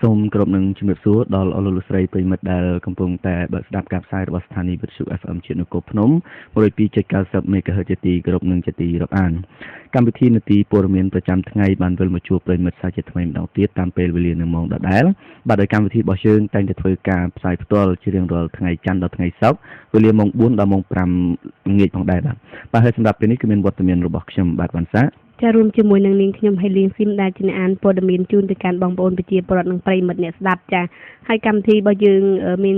សូមគោរពនឹងជំរាបសួរដល់អស់លោកលោកស្រីប្រិយមិត្តដែលកំពុងតែបើកស្ដាប់ការផ្សាយរបស់ស្ថានីយ៍វិទ្យុ FM ជាតិនគរភ្នំ 102.90 MHz ជាទីគោរពនិងជាទីរាប់អានកម្មវិធីនាទីព័ត៌មានប្រចាំថ្ងៃបានវិលមកជួបប្រិយមិត្តសាជាថ្មីម្ដងទៀតតាមពេលវេលានៅម៉ោងដដែលបាទដោយកម្មវិធីរបស់យើងតែងតែធ្វើការផ្សាយផ្ទាល់ជារៀងរាល់ថ្ងៃច័ន្ទដល់ថ្ងៃសុក្រវេលាម៉ោង4ដល់ម៉ោង5ល្ងាចផងដែរបាទបាទហើយសម្រាប់ពេលនេះគឺមានវត្តមានរបស់ខ្ញុំបាទវ៉ាន់សា ចារួមជាមួយនឹងនាងខ្ញុំហេលៀងស៊ីមដែលជាអ្នកអានព័ត៌មានជូនទៅកាន់បងប្អូនប្រជាពលរដ្ឋនិងប្រិយមិត្តអ្នកស្ដាប់ចាហើយកម្មវិធីរបស់យើងមាន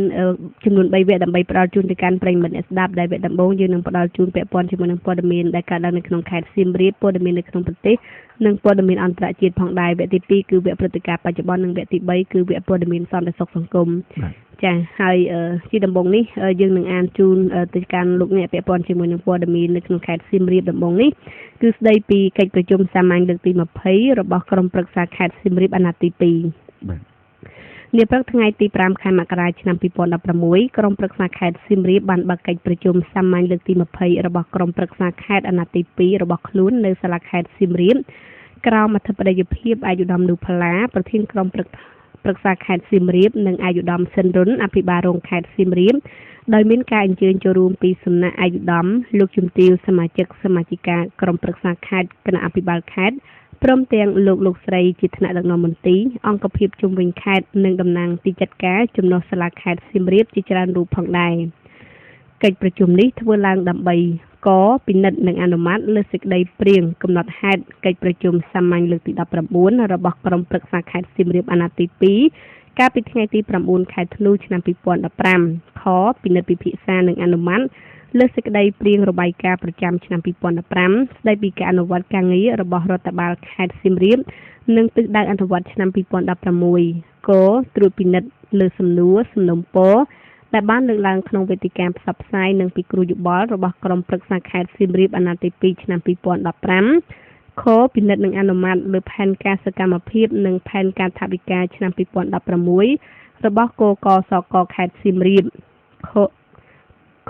ចំនួន3វគ្គដើម្បីផ្ដល់ជូនទៅកាន់ប្រិយមិត្តអ្នកស្ដាប់ដែលវគ្គដំបូងយើងនឹងផ្ដល់ជូនពាក់ព័ន្ធជាមួយនឹងព័ត៌មានដែលកើតឡើងនៅក្នុងខេត្តសៀមរាបព័ត៌មាននៅក្នុងប្រទេសនិងព័ត៌មានអន្តរជាតិផងដែរវគ្គទី2គឺវគ្គព្រឹត្តិការណ៍បច្ចុប្បន្ននិងវគ្គទី3គឺវគ្គព័ត៌មានសន្តិសុខសង្គមចាហើយជាដំបូងនេះយើងនឹងអានជូនទៅកាន់លោកអ្នកពាក់ព័ន្ធជាមួយនឹងព័ត៌មាននៅក្នុងខេត្តសៀមរាបដំបូងនេះគឺស្ដីពីកិច្ចប្រជុំសាមញ្ញលើកទី20របស់ក្រុមប្រឹក្សាខេត្តសៀមរាបអាណត្តិទី2បាទនាព្រឹកថ្ងៃទី5ខែមករាឆ្នាំ2016ក្រុមប្រឹក្សាខេត្តសៀមរាបបានបើកកិច្ចប្រជុំសាមញ្ញលើកទី20របស់ក្រុមប្រឹក្សាខេត្តអាណត្តិទី2របស់ខ្លួននៅសាលាខេត្តសៀមរាបក្រោមអធិបតីភាពឯកឧត្តមនូផល្លាប្រធានក្រុមប្រឹក្សាខេត្តសៀមរាបនិងឯកឧត្តមសិនរុនអភិបាលរងខេត្តសៀមរាបដោយមានការអញ្ជើញចូលរួមពីសំណាក់ឯកឧត្តមលោកជំទាវសមាជិកសមាជិកាក្រុមប្រឹក្សាខេត្តគណៈអភិបាលខេត្តព្រមទាំងលោកលោកស្រីជាថ្នាក់ដឹកនាំមន្ទីរអង្គភាពជុំវិញខេត្តនិងតំណាងទីចាត់ការចំណុះសាលាខេត្តសៀមរាបជាច្រើនរូបផងដែរកិច្ចប្រជុំនេះធ្វើឡើងដើម្បីកពិនិត្យនិងអនុម័តលើសេចក្តីព្រាងកំណត់ហេតុកិច្ចប្រជុំសាមញ្ញលើកទី19របស់ក្រុមប្រឹក្សាខេត្តសៀមរាបអាណត្តិទី2កាលពីថ្ងៃទី9ខែធ្នូឆ្នាំ2015ខពិនិត្យពិភាក្សានិងអនុម័តលើសេចក្តីព្រាងរបាយការណ៍ប្រចាំឆ្នាំ2015ស្តីពីការអនុវត្តការងាររបស់រដ្ឋបាលខេត្តសៀមរាបនិងទិសដៅអនុវត្តឆ្នាំ2016កត្រួតពិនិត្យលើសំណួរសំណូមពរដែលបានលើកឡើងក្នុងវេទិកាផ្សព្វផ្សាយនិងពិគ្រោះយោបល់របស់ក្រុមប្រឹក្សាខេត្តសៀមរាបអាណត្តិទី2ឆ្នាំ2015ខពិនិត្យនិងអនុម័តលើផែនការសកម្មភាពនិងផែនការថវិកាឆ្នាំ2016របស់គកសកខេត្តសៀមរាប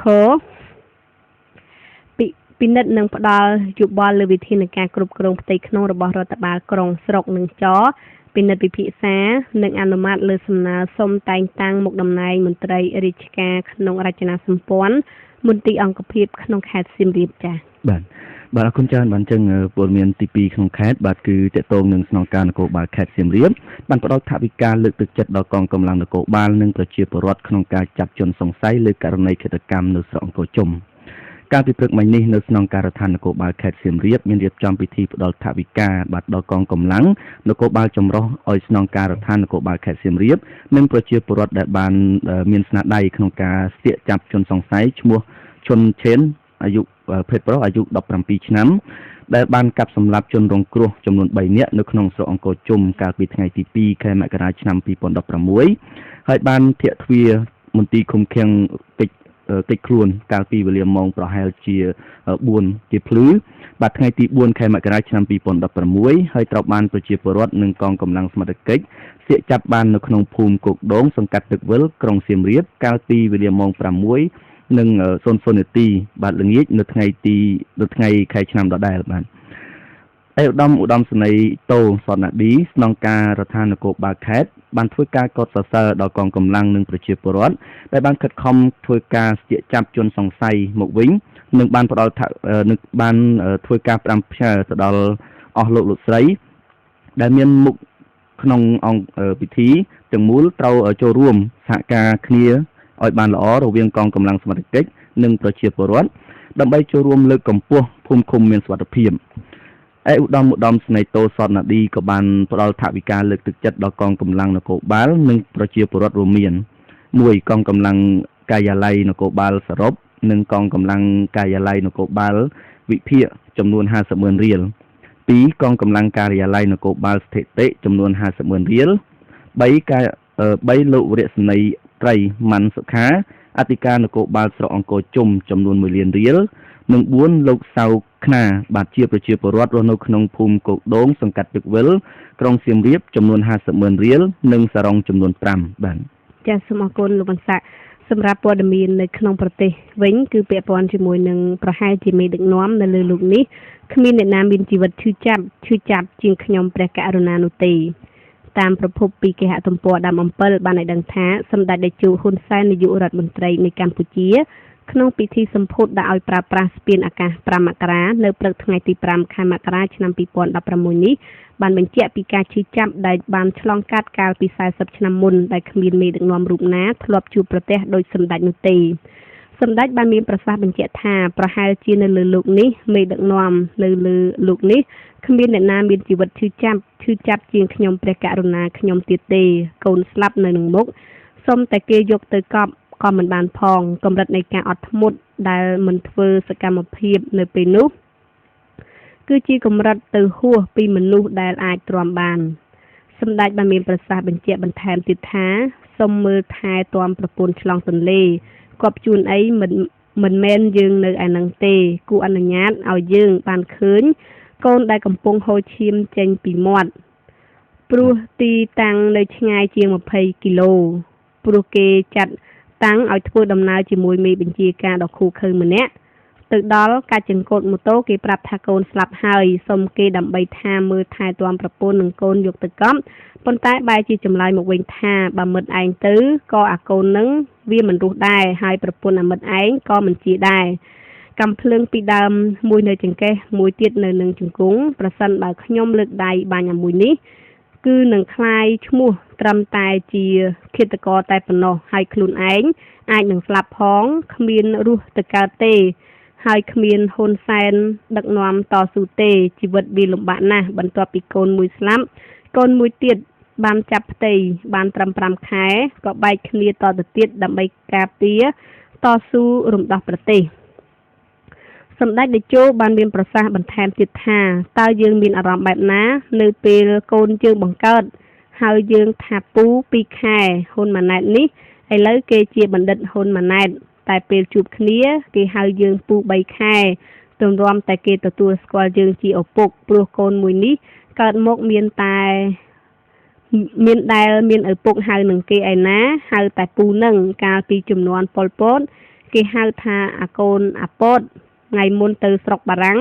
ខពិនិត្យនិងផ្ដល់យោបល់លើវិធានការគ្រប់គ្រងផ្ទៃក្នុងរបស់រដ្ឋបាលក្រុងស្រុកនិងចពិនិត្យពិភាក្សានិងអនុម័តលើសំណើសុំតែងតាំងមុខតំណែងមន្ត្រីរាជការក្នុងរចនាសម្ព័ន្ធមន្ទីរអង្គភាពក្នុងខេត្តសៀមរាបចា៎ បាទបាទអរគុណច្រើនបាទអញ្ចឹងព័ត៌មានទី2ក្នុងខេត្តបាទគឺតកតងនឹងស្នងការនគរបាលខេត្តសៀមរាបបានផ្ដល់ថវិកាលើកទឹកចិត្តដល់កងកម្លាំងនគរបាលនិងប្រជាពលរដ្ឋក្នុងការចាប់ជនសង្ស័យលើករណីឃាតកម្មនៅស្រុកអង្គរជុំកាលពីព្រឹកមិញនេះនៅស្នងការដ្ឋាននគរបាលខេត្តសៀមរាបមានរៀបចំពិធីផ្ដល់ថវិកាបាទដល់កងកម្លាំងនគរបាលចម្រុះឲ្យស្នងការដ្ឋាននគរបាលខេត្តសៀមរាបនិងប្រជាពលរដ្ឋដែលបានមានស្នាដៃក្នុងការស្ទាក់ចាប់ជនសង្ស័យឈ្មោះឈុនឆេនអាយុភេទប្រុសអាយុ17ឆ្នាំដែលបានកាប់សម្លាប់ជនរងគ្រោះចំនួន3នាក់នៅក្នុងស្រុកអង្គរជុំកាលពីថ្ងៃទី2ខែមករាឆ្នាំ2016ហើយបានធាក់ទ្វារមន្ទីរឃុំឃាំងកិច្ចខ្លួនកាលពីវេលាម៉ោងប្រហែលជា4ជាភ្លឺបាទថ្ងៃទី4ខែមករាឆ្នាំ2016ហើយត្រូវបានប្រជាពលរដ្ឋនិងកងកម្លាំងសមត្ថកិច្ចសៀកចាប់បាននៅក្នុងភូមិគោកដូងសង្កាត់ទឹកវិលក្រុងសៀមរាបកាលពីវេលាម៉ោង6និង00នាទីបាទល្ងាចនៅថ្ងៃទីនៅថ្ងៃខែឆ្នាំដដែលបាទឯឧត្តមឧត្តមសេនីយ៍តូសនឌីស្នងការរដ្ឋានគរបាលខេត្តបានធ្វើការកោតសរសើរដល់កងកម្លាំងនិងប្រជាពលរដ្ឋដែលបានខិតខំធ្វើការស្ទាក់ចាប់ជនសង្ស័យមកវិញនិងបានផ្ដល់នឹងបានធ្វើការផ្ដាំផ្ញើទៅដល់អស់លោកលោកស្រីដែលមានមុខក្នុងអង្គពិធីទាំងមូលត្រូវចូលរួមសហការគ្នាឲ្យបានល្អរវាងកងកម្លាំងសមត្ថកិច្ចនិងប្រជាពលរដ្ឋដើម្បីចូលរួមលើកកម្ពស់ភូមិឃុំមានសុវត្ថិភាពឯឧត្តមឧត្តមសេនីយ៍តូសតណាឌីក៏បានផ្ដល់ថវិកាលើកទឹកចិត្តដល់កងកម្លាំងនគរបាលនិងប្រជាពលរដ្ឋរួមមាន1កងកម្លាំងការិយាល័យនគរបាលសរុបនិងកងកម្លាំងការិយាល័យនគរបាលវិភាគចំនួន50ម៉ឺនរៀល2កងកម្លាំងការិយាល័យនគរបាលស្ថិតិចំនួន50ម៉ឺនរៀល3ការ3លោកវរៈសេនីយ៍ត្រីម៉ាន់សុខាអធិការនគរបាលស្រុកអង្គរជុំចំនួន1លានរៀលនិង4លោកសៅខ្នាបាទជាប្រជាពលរដ្ឋរស់នៅក្នុងភូមិគោកដូងសង្កាត់ទឹកវិលក្រុងសៀមរាបចំនួន50ម៉ឺនរៀលនិងសារ៉ុងចំនួន5បាទ ចាសសូមអរគុណលោកបន្សាក់សម្រាប់ព័ត៌មាននៅក្នុងប្រទេសវិញគឺពាក់ព័ន្ធជាមួយនឹងប្រហែលជាមេដឹកនាំនៅលើលោកនេះគ្មានអ្នកណាមានជីវិតឈឺចាប់ឈឺចាប់ជាងខ្ញុំព្រះករុណានោះទេ តាមប្រភពពីគេហទំព័រដើមអំពិលបានឲ្យដឹងថាសម្ដេចតេជោហ៊ុនសែននាយករដ្ឋមន្ត្រីនៃកម្ពុជាក្នុងពិធីសម្ពោធដាក់ឲ្យប្រើប្រាស់ស្ពានអាកាស5មករានៅព្រឹកថ្ងៃទី5ខែមករាឆ្នាំ2016នេះបានបញ្ជាក់ពីការឈឺចាប់ដែលបានឆ្លងកាត់កាលពី40ឆ្នាំមុនដែលគ្មានមេដឹកនាំរូបណាធ្លាប់ជួបប្រទះដោយសម្ដេចនោះទេសម្ដេចបានមានប្រសាសន៍បញ្ជាក់ថាប្រហែលជានៅលើលោកនេះមេដឹកនាំនៅលើលោកនេះគ្មានអ្នកណាមានជីវិតឈឺចាប់ជាងខ្ញុំព្រះករុណាខ្ញុំទៀតទេកូនស្លាប់នៅនឹងមុខសុំតែគេយកទៅកប់ក៏មិនបានផងកម្រិតនៃការអត់ធ្មត់ដែលមិនធ្វើសកម្មភាពនៅពេលនោះគឺជាកម្រិតទៅហួសពីមនុស្សដែលអាចទ្រាំបានសម្ដេចបានមានប្រសាសន៍បញ្ជាក់បន្ថែមទៀតថាសូមមើលថែទាំប្រពន្ធឆ្លងទន្លេគប់ជួនអីមិនមែនយើងនៅឯនឹងទេគួរអនុញ្ញាតឲ្យយើងបានឃើញកូនដែលកំពុងហូរឈាមចេញពីមាត់ព្រោះទីតាំងនៅឆ្ងាយជាង20គីឡូព្រោះគេចាត់តាំងឲ្យធ្វើដំណើរជាមួយមេបញ្ជាការដ៏ឃោរឃៅម្នាក់ទៅដល់កាច់ចង្កូតម៉ូតូគេប្រាប់ថាកូនស្លាប់ហើយសុំគេដើម្បីថាមើលថែទាំប្រពន្ធនិងកូនយកទៅកប់ប៉ុន្តែបែរជាចម្លើយមកវិញថាបើមិត្តឯងទៅក៏អាកូននឹងវាមិនរស់ដែរហើយប្រពន្ធអាមិត្តឯងក៏មិនជាដែរកំភ្លើងពីដើមមួយនៅចង្កេះមួយទៀតនៅនឹងជង្គង់ប្រសិនបើខ្ញុំលើកដៃបាញ់អាមួយនេះគឺនឹងក្លាយឈ្មោះត្រឹមតែជាឃាតករតែប៉ុណ្ណោះហើយខ្លួនឯងអាចនឹងស្លាប់ផងគ្មានរស់ទៅកើតទេហើយគ្មានហ៊ុនសែនដឹកនាំតស៊ូទេជីវិតវាលំបាកណាស់បន្ទាប់ពីកូនមួយស្លាប់កូនមួយទៀតបានចាប់ផ្ទៃបានត្រឹម5ខែក៏បែកគ្នាតទៅទៀតដើម្បីការពារតស៊ូរំដោះប្រទេសសម្ដេចតេជោបានមានប្រសាសន៍បន្ថែមទៀតថាតើយើងមានអារម្មណ៍បែបណានៅពេលកូនយើងបង្កើតហើយយើងថាពូ2ខែហ៊ុនម៉ាណែតនេះឥឡូវគេជាបណ្ឌិតហ៊ុនម៉ាណែតតែពេលជួបគ្នាគេហៅយើងពូ3ខែទម្រាំតែគេទទួលស្គាល់យើងជាឪពុកព្រោះកូនមួយនេះកើតមកមានតែមានដែលមានឪពុកហៅនឹងគេឯណាហៅតែពូនឹងកាលពីចំនួនប៉ុលពតគេហៅថាអាកូនអាពតថ្ងៃមុនទៅស្រុកបារាំង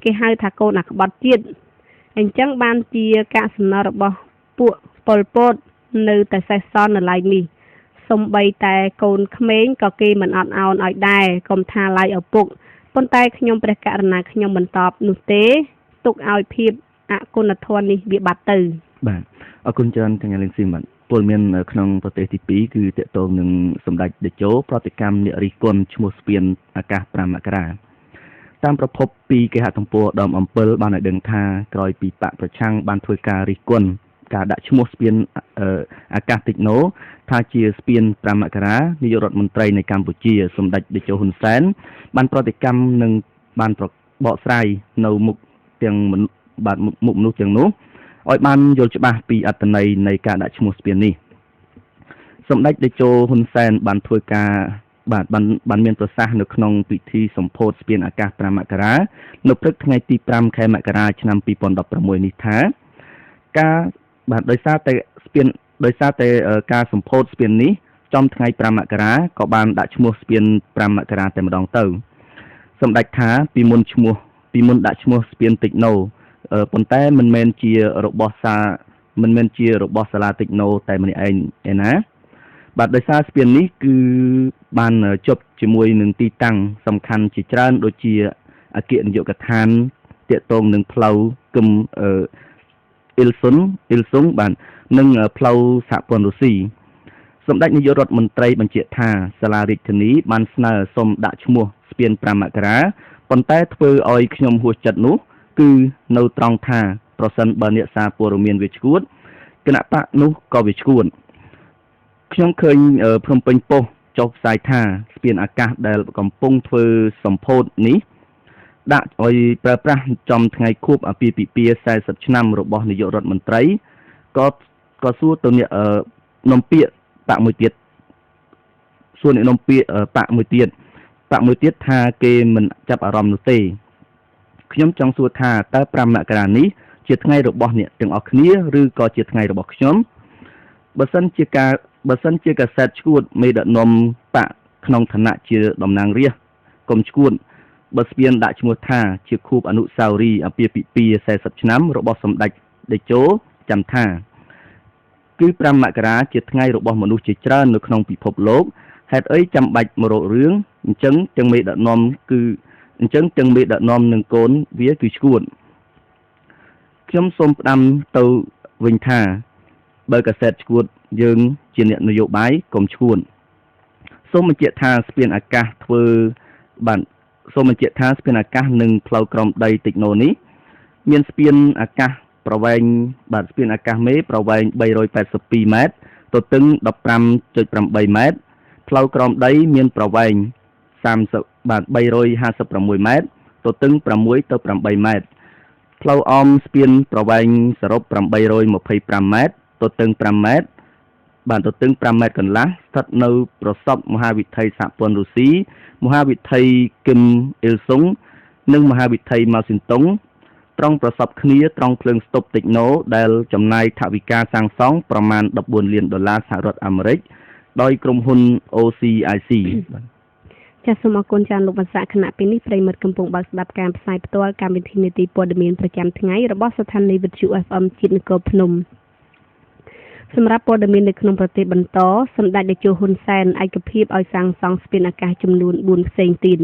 គេហៅថាកូនអាក្បត់ជាតិអញ្ចឹងបានជាកាកសំណល់របស់ពួកប៉ុលពតនៅតែសេះសល់នៅឡើយនេះសំបីតែកូនក្មេងក៏គេមិនអត់ឱនឲ្យដែរកុំថាឡើយឪពុកប៉ុន្តែខ្ញុំព្រះករុណាខ្ញុំមិនតបនោះទេទុកឲ្យភាពអគុណធម៌នេះវាបាត់ទៅបាទអរគុណច្រើនកញ្ញាលីនស៊ីមបាទពលមានក្នុងប្រទេសទី2គឺតកតងនឹងសម្ដេចតេជោប្រតិកម្មអ្នករិះគន់ឈ្មោះស្ពានអាកាស5មករាតាមប្រភពពីគេហទំព័រដើមអំពិលបានឲ្យដឹងថាក្រោយពីបកប្រឆាំងបានធ្វើការរិះគន់ការដាក់ឈ្មោះស្ពានអាកាសតិចណូថាជាស្ពាន5មករានាយករដ្ឋមន្ត្រីនៃកម្ពុជាសម្ដេចតេជោហ៊ុនសែនបានប្រតិកម្មនិងបានបកស្រាយនៅមុខទាំងបាទមុខមនុស្សទាំងនោះឲ្យបានយល់ច្បាស់ពីអត្ថន័យនៃការដាក់ឈ្មោះស្ពាននេះសម្ដេចតេជោហ៊ុនសែនបានធ្វើការបាទបានមានប្រសាសន៍នៅក្នុងពិធីសម្ពោធស្ពានអាកាស5មករានៅព្រឹកថ្ងៃទី5ខែមករាឆ្នាំ2016នេះថាការបាទដោយសារតែស្ពានដោយសារតែការសម្ពោធស្ពាននេះចំថ្ងៃ5មករាក៏បានដាក់ឈ្មោះស្ពាន5មករាតែម្ដងទៅសម្ដេចថាពីមុនឈ្មោះពីមុនដាក់ឈ្មោះស្ពានតិចណូប៉ុន្តែមិនមែនជារបស់សាមិនមែនជារបស់សាលាតិចណូតែម្នាក់ឯងឯណាបាទដោយសារស្ពាននេះគឺបានជប់ជាមួយនឹងទីតាំងសំខាន់ជាច្រើនដូចជាអគ្គនាយកដ្ឋានតាកតងនឹងផ្លូវគឹមអ៊ីលសុនអ៊ីលសុងបាទនិងផ្លូវសហព័ន្ធរុស្ស៊ីសម្ដេចនាយករដ្ឋមន្ត្រីបញ្ជាក់ថាសាលារាជធានីបានស្នើសុំដាក់ឈ្មោះស្ពាន5មករាប៉ុន្តែធ្វើឲ្យខ្ញុំហួសចិត្តនោះគឺនៅត្រង់ថាប្រសិនបើអ្នកសារព័ត៌មានវាឈួតគណៈបកនោះក៏វាឈួតខ្ញុំឃើញភ្នំពេញប៉ុស្តិ៍ចុះផ្សាយថាស្ពានអាកាសដែលកំពុងធ្វើសម្ពោធនេះដាក់ឲ្យប្រើប្រាស់ចំថ្ងៃខួបអាពាហ៍ពិពាហ៍40ឆ្នាំរបស់នាយករដ្ឋមន្ត្រីក៏សួរទៅអ្នកនំពាក្យបាក់មួយទៀតសួរអ្នកនំពាក្យបាក់មួយទៀតបាក់មួយទៀតថាគេមិនចាប់អារម្មណ៍នោះទេខ្ញុំចង់សួរថាតើ5មករានេះជាថ្ងៃរបស់អ្នកទាំងអស់គ្នាឬក៏ជាថ្ងៃរបស់ខ្ញុំបើសិនជាកាសែតឈួតមេដឹកនាំបកក្នុងឋានៈជាតំណាងរាស្ត្រកុំឈួតបើស្ពានដាក់ឈ្មោះថាជាខួបអនុស្សាវរីយ៍អាពាហ៍ពិពាហ៍40ឆ្នាំរបស់សម្ដេចតេជោចាំថា គឺ5មករាជាថ្ងៃរបស់មនុស្សជាច្រើននៅក្នុងពិភពលោកហេតុអីចាំបាច់មករករឿងអញ្ចឹងទាំងមេដឹកនាំគឺអញ្ចឹងទាំងមេដឹកនាំនិងកូនវាគឺឈួតខ្ញុំសូមផ្ដាំទៅវិញថាបើកាសែតឈួតយើងជាអ្នកនយោបាយកុំឈួតសូមបញ្ជាក់ថាស្ពានអាកាសធ្វើបាទសូមបញ្ជាក់ថាស្ពានអាកាសនិងផ្លូវក្រោមដីតិចណូនេះមានស្ពានអាកាសប្រវែងបាទស្ពានអាកាសមេប្រវែង382ម៉ែត្រទទឹង15.8ម៉ែត្រផ្លូវក្រោមដីមានប្រវែង30បាទ356ម៉ែត្រទទឹង6ទៅ8ម៉ែត្រផ្លូវអមស្ពានប្រវែងសរុប825ម៉ែត្រទទឹង5ម៉ែត្របាទទទឹង5ម៉ែត្រកន្លះស្ថិតនៅប្រសពមហាវិថីសហព័ន្ធរុស្ស៊ីមហាវិថីគឹមអ៊ីលសុងនិងមហាវិថីម៉ៅស៊ីនតុងត្រង់ប្រសពគ្នាត្រង់ភ្លើងស្តុបតិចណូដែលចំណាយថវិកាសាងសង់ប្រមាណ14លានដុល្លារសហរដ្ឋអាមេរិកដោយក្រុមហ៊ុន OCIC បាទ ចាសសូមអរគុណចានលោកវស្សាខណៈពេលនេះប្រិយមិត្តកំពុងបើកស្ដាប់ការផ្សាយផ្ទាល់កម្មវិធីនេតិព័ត៌មានប្រចាំថ្ងៃរបស់ស្ថានីយ៍វិទ្យុ FM ជាតិនគរភ្នំសម្រាប់ព័ត៌មាននៅក្នុងប្រទេសបន្តសម្ដេចតេជោហ៊ុនសែនឯកភាពឲ្យសាងសង់ស្ពានអាកាសចំនួន4ផ្សេងទៀត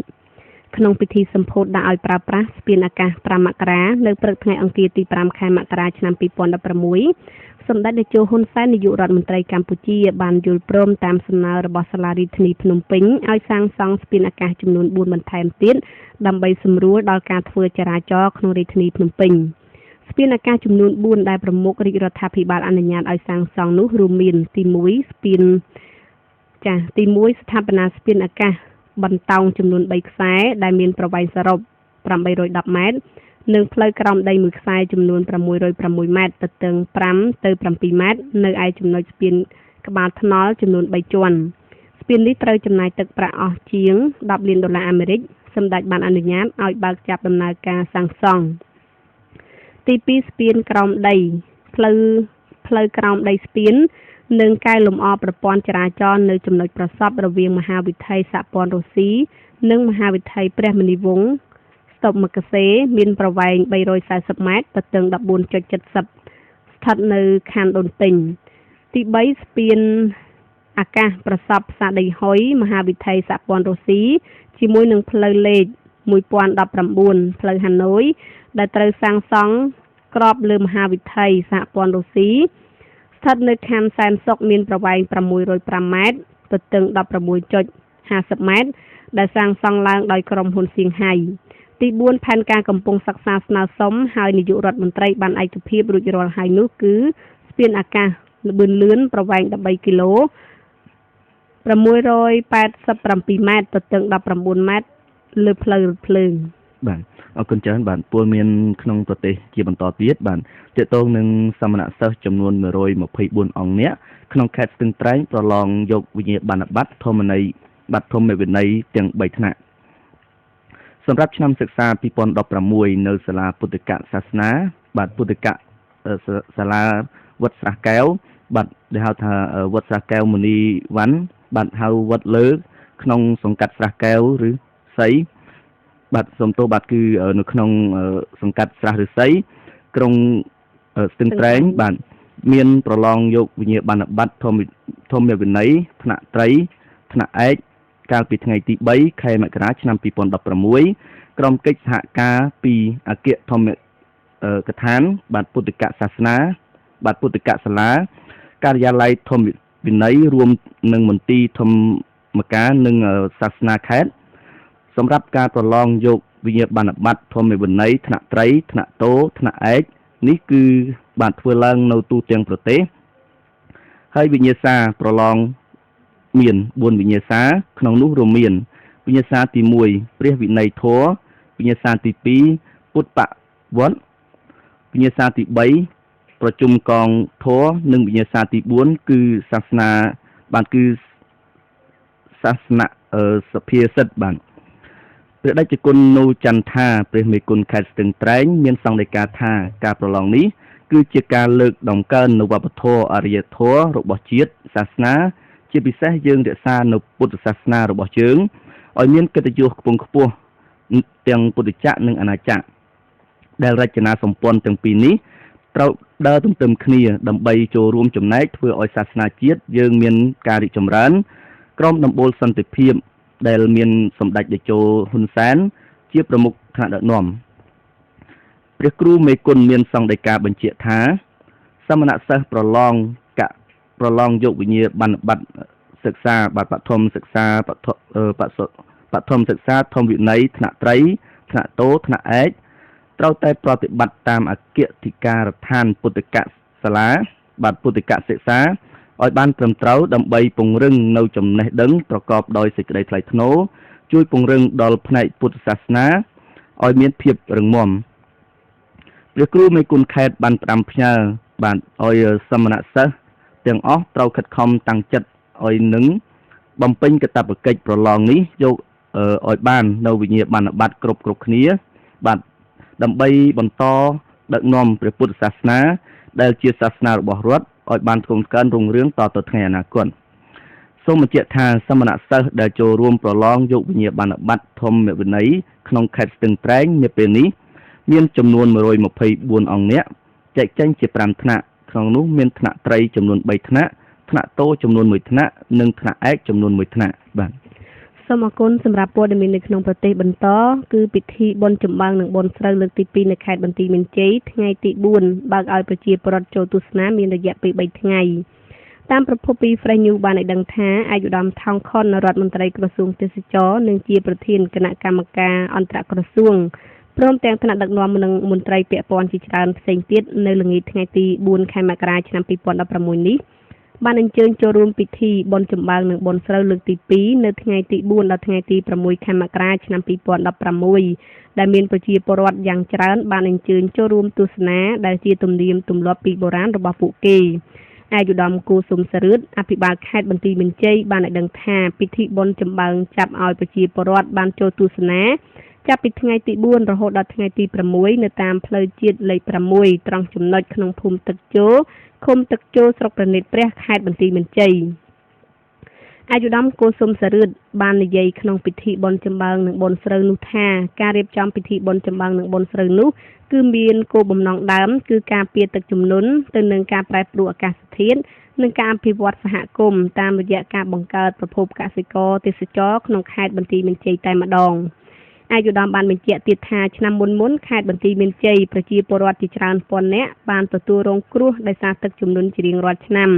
ក្នុងពិធីសម្ពោធដាក់ឲ្យប្រើប្រាស់ស្ពានអាកាស5មករានៅព្រឹកថ្ងៃអង្គារទី5ខែមករាឆ្នាំ2016សម្ដេចតេជោហ៊ុនសែននាយករដ្ឋមន្ត្រីកម្ពុជាបានយល់ព្រមតាមសំណើរបស់សាលារាជធានីភ្នំពេញឲ្យសាងសង់ស្ពានអាកាសចំនួន4បន្ថែមទៀតដើម្បីសម្រួលដល់ការធ្វើចរាចរណ៍ក្នុងរាជធានីភ្នំពេញស្ពានអាកាសចំនួន4ដែលប្រមុខរាជរដ្ឋាភិបាលអនុញ្ញាតឲ្យសាងសង់នោះរួមមានទី1ស្ពានចាស់ទី1ស្ថាបនាស្ពានអាកាសបន្តោងចំនួន3ខ្សែដែលមានប្រវែងសរុប810ម៉ែត្រនិងផ្លូវក្រោមដីមួយខ្សែចំនួន606ម៉ែត្រទទឹង5ទៅ7ម៉ែត្រនៅឯចំណុចស្ពានក្បាលថ្នល់ចំនួន3ជាន់ស្ពាននេះត្រូវចំណាយទឹកប្រាក់អស់ជាង10លានដុល្លារអាមេរិកសម្ដេចបានអនុញ្ញាតឲ្យបើកចាប់ដំណើរការសាងសង់ទី2ស្ពានក្រោមដីផ្លូវក្រោមដីស្ពាននិងកែលម្អប្រព័ន្ធចរាចរណ៍នៅចំណុចប្រសពរវាងមហាវិថីសហព័ន្ធរុស្ស៊ីនិងមហាវិថីព្រះមុនីវង្សស្តុបមកសេមានប្រវែង340ម៉ែត្រទទឹង 14.70 ស្ថិតនៅខណ្ឌដូនពេញទី3ស្ពានអាកាសប្រសពផ្សារដីហុយមហាវិថីសហព័ន្ធរុស្ស៊ីជាមួយនឹងផ្លូវលេខ1019ផ្លូវហាណូយដែលត្រូវសាងសង់ក្របលើមហាវិថីសហព័ន្ធរុស្ស៊ីស្ថិតនៅខណ្ឌសែនសុខមានប្រវែង605ម៉ែត្រទទឹង 16.50 ម៉ែត្រដែលសាងសង់ឡើងដោយក្រុមហ៊ុនសៀងហៃទី4ផែនការកំពុងសិក្សាស្នើសុំហើយនាយករដ្ឋមន្ត្រីបានឯកភាពរួចរាល់ហើយនោះគឺស្ពានអាកាសល្បឿនលឿនប្រវែង13គីឡូ687ម៉ែត្រទទឹង19ម៉ែត្រលើផ្លូវរថភ្លើង បាទអរគុណច្រើនបាទពលមានក្នុងប្រទេសជាបន្តទៀតបាទទាក់ទងនឹងសមណសិស្សចំនួន124អង្គនាក់ក្នុងខេត្តស្ទឹងត្រែងប្រឡងយកវិញ្ញាបនបត្រធម្មន័យបាទធម្មវិន័យទាំង3ថ្នាក់សម្រាប់ឆ្នាំសិក្សា2016នៅសាលាពុទ្ធិកសាសនាបាទពុទ្ធិកសាលាវត្តស្រះកែវបាទដែលហៅថាវត្តស្រះកែវមុនីវ៉ាន់បាទហៅវត្តលើក្នុងសង្កាត់ស្រះកែវឬសីបាទសូមទោសបាទគឺនៅក្នុងសង្កាត់ស្រះឫស្សីក្រុងស្ទឹងត្រែងបាទមានប្រឡងយកវិញ្ញាបនបត្រធម្មវិន័យថ្នាក់ត្រីថ្នាក់ឯកកាលពីថ្ងៃទី3ខែមករាឆ្នាំ2016ក្រុមកិច្ចសហការពីអគ្គធម្មកថានបាទពុទ្ធិកសាសនាបាទពុទ្ធិកសាលាការិយាល័យធម្មវិន័យរួមនឹងមន្ទីរធម្មការនិងសាសនាខេត្តសម្រាប់ការប្រឡងយកវិញ្ញាបនបត្រធម្មវិន័យថ្នាក់ត្រីថ្នាក់តោថ្នាក់ឯកនេះគឺបានធ្វើឡើងនៅទូទាំងប្រទេសហើយវិញ្ញាសាប្រឡងមាន4វិញ្ញាសាក្នុងនោះរួមមានវិញ្ញាសាទី1ព្រះវិន័យធម៌វិញ្ញាសាទី2ពុទ្ធបវត្តវិញ្ញាសាទី3ប្រជុំកងធម៌និងវិញ្ញាសាទី4គឺសាសនាបាទគឺសាសនៈសភាសិទ្ធបាទព្រះតេជគុណនូចន្ទថាព្រះមេគុណខេត្តស្ទឹងត្រែងមានសង្ឃដីកាថាការប្រឡងនេះគឺជាការលើកតម្កើងនូវវប្បធម៌អរិយធម៌របស់ជាតិសាសនាជាពិសេសយើងរក្សានៅពុទ្ធសាសនារបស់យើងឲ្យមានកិត្តិយសខ្ពង់ខ្ពស់ទាំងពុទ្ធចក្រនិងអាណាចក្រដែលរចនាសម្ព័ន្ធទាំងពីរនេះត្រូវ ដើរទន្ទឹមគ្នាដើម្បីចូលរួមចំណែកធ្វើឲ្យសាសនាជាតិយើងមានការរីកចម្រើន ក្រោមដំបូលសន្តិភាពដែលមានសម្ដេចតេជោហ៊ុនសែនជាប្រមុខថ្នាក់ដឹកនាំព្រះគ្រូមេគុណមានសង្ឃដីកាបញ្ជាក់ថា សមណសិស្សប្រឡងកប្រឡងយកវិញ្ញាបនបត្រសិក្សាបាទបឋមសិក្សាបឋបបឋមសិក្សាធម្មវិន័យថ្នាក់ត្រីថ្នាក់តោថ្នាក់ឯកត្រូវតែប្រតិបត្តិតាមអគ្គធិការដ្ឋានពុទ្ធកសាលាបាទពុទ្ធកសិក្សាឲ្យបានត្រឹមត្រូវដើម្បីពង្រឹងនៅចំណេះដឹងប្រកបដោយសេចក្តីថ្លៃថ្នូរជួយពង្រឹងដល់ផ្នែកពុទ្ធសាសនាឲ្យមានភាពរឹងមាំព្រះគ្រូមេគុណខេត្តបានផ្ដាំផ្ញើបាទឲ្យសមណសិស្សទាំងអស់ត្រូវខិតខំតាំងចិត្តឲ្យនឹងបំពេញកាតព្វកិច្ចប្រឡងនេះយកឲ្យបាននៅវិញ្ញាបនបត្រគ្រប់គ្រប់គ្នាបាទដើម្បីបន្តដឹកនាំព្រះពុទ្ធសាសនា ដែលជាសាសនារបស់រដ្ឋឲ្យបានថ្កុំថ្កើងរុងរឿងតទៅថ្ងៃអនាគតសូមបញ្ជាក់ថាសមណសិស្សដែលចូលរួមប្រឡងយកវិញ្ញាបនបត្រធម្មវិន័យក្នុងខេត្តស្ទឹងត្រែងនាពេលនេះមានចំនួន124អង្គនាក់ចែកចេញជា5ថ្នាក់ក្នុងនោះមានថ្នាក់ត្រីចំនួន3ថ្នាក់ថ្នាក់តូចំនួន1ថ្នាក់និងថ្នាក់ឯកចំនួន1ថ្នាក់បាទ សូមអរគុណសម្រាប់ព័ត៌មាននៅក្នុងប្រទេសបន្តគឺពិធីបុណ្យចម្បាំងនិងបុណ្យស្រូវលើកទី2នៅខេត្តបន្ទាយមានជ័យថ្ងៃទី4បើកឲ្យប្រជាពលរដ្ឋចូលទស្សនាមានរយៈពេល3ថ្ងៃតាមប្រភពពី Fresh News បានឲ្យដឹងថាឯកឧត្តមថោងខុនរដ្ឋមន្ត្រីក្រសួងទេសចរនិងជាប្រធានគណៈកម្មការអន្តរក្រសួងព្រមទាំងថ្នាក់ដឹកនាំនិងមន្ត្រីពាក់ព័ន្ធជាច្រើនផ្សេងទៀតនៅល្ងាចថ្ងៃទី4ខែមករាឆ្នាំ2016នេះបានអញ្ជើញចូលរួមពិធីបុណ្យចម្បាំងនិងបុណ្យស្រូវលើកទី2នៅថ្ងៃទី4ដល់ថ្ងៃទី6ខែមករាឆ្នាំ2016ដែលមានប្រជាពលរដ្ឋយ៉ាងច្រើនបានអញ្ជើញចូលរួមទស្សនាដែលជាទំនៀមទម្លាប់ពីបុរាណរបស់ពួកគេឯកឧត្តមគូសុំសរឿតអភិបាលខេត្តបន្ទាយមានជ័យបានឲ្យដឹងថាពិធីបុណ្យចម្បាំងចាប់ឲ្យប្រជាពលរដ្ឋបានចូលទស្សនាចាប់ពីថ្ងៃទី4រហូតដល់ថ្ងៃទី6នៅតាមផ្លូវជាតិលេខ6ត្រង់ចំណុចក្នុងភូមិទឹកជោឃុំទឹកជោស្រុកព្រះនេត្រព្រះខេត្តបន្ទាយមានជ័យឯកឧត្តមគូសុំសរឿតបាននិយាយក្នុងពិធីបុណ្យចម្បាំងនិងបុណ្យស្រូវនោះថាការរៀបចំពិធីបុណ្យចម្បាំងនិងបុណ្យស្រូវនោះគឺមានគោលបំណងដើមគឺការពារទឹកជំនន់ទៅនឹងការប្រែប្រួលអាកាសធាតុនិងការអភិវឌ្ឍសហគមន៍តាមរយៈការបង្កើតប្រភពកសិករទេសចរក្នុងខេត្តបន្ទាយមានជ័យតែម្ដងឯកឧត្តមបានបញ្ជាក់ទៀតថាឆ្នាំមុនៗខេត្តបន្ទាយមានជ័យប្រជាពលរដ្ឋជាច្រើនពាន់នាក់បានទទួលរងគ្រោះដោយសារទឹកជំនន់ជារៀងរាល់ឆ្នាំ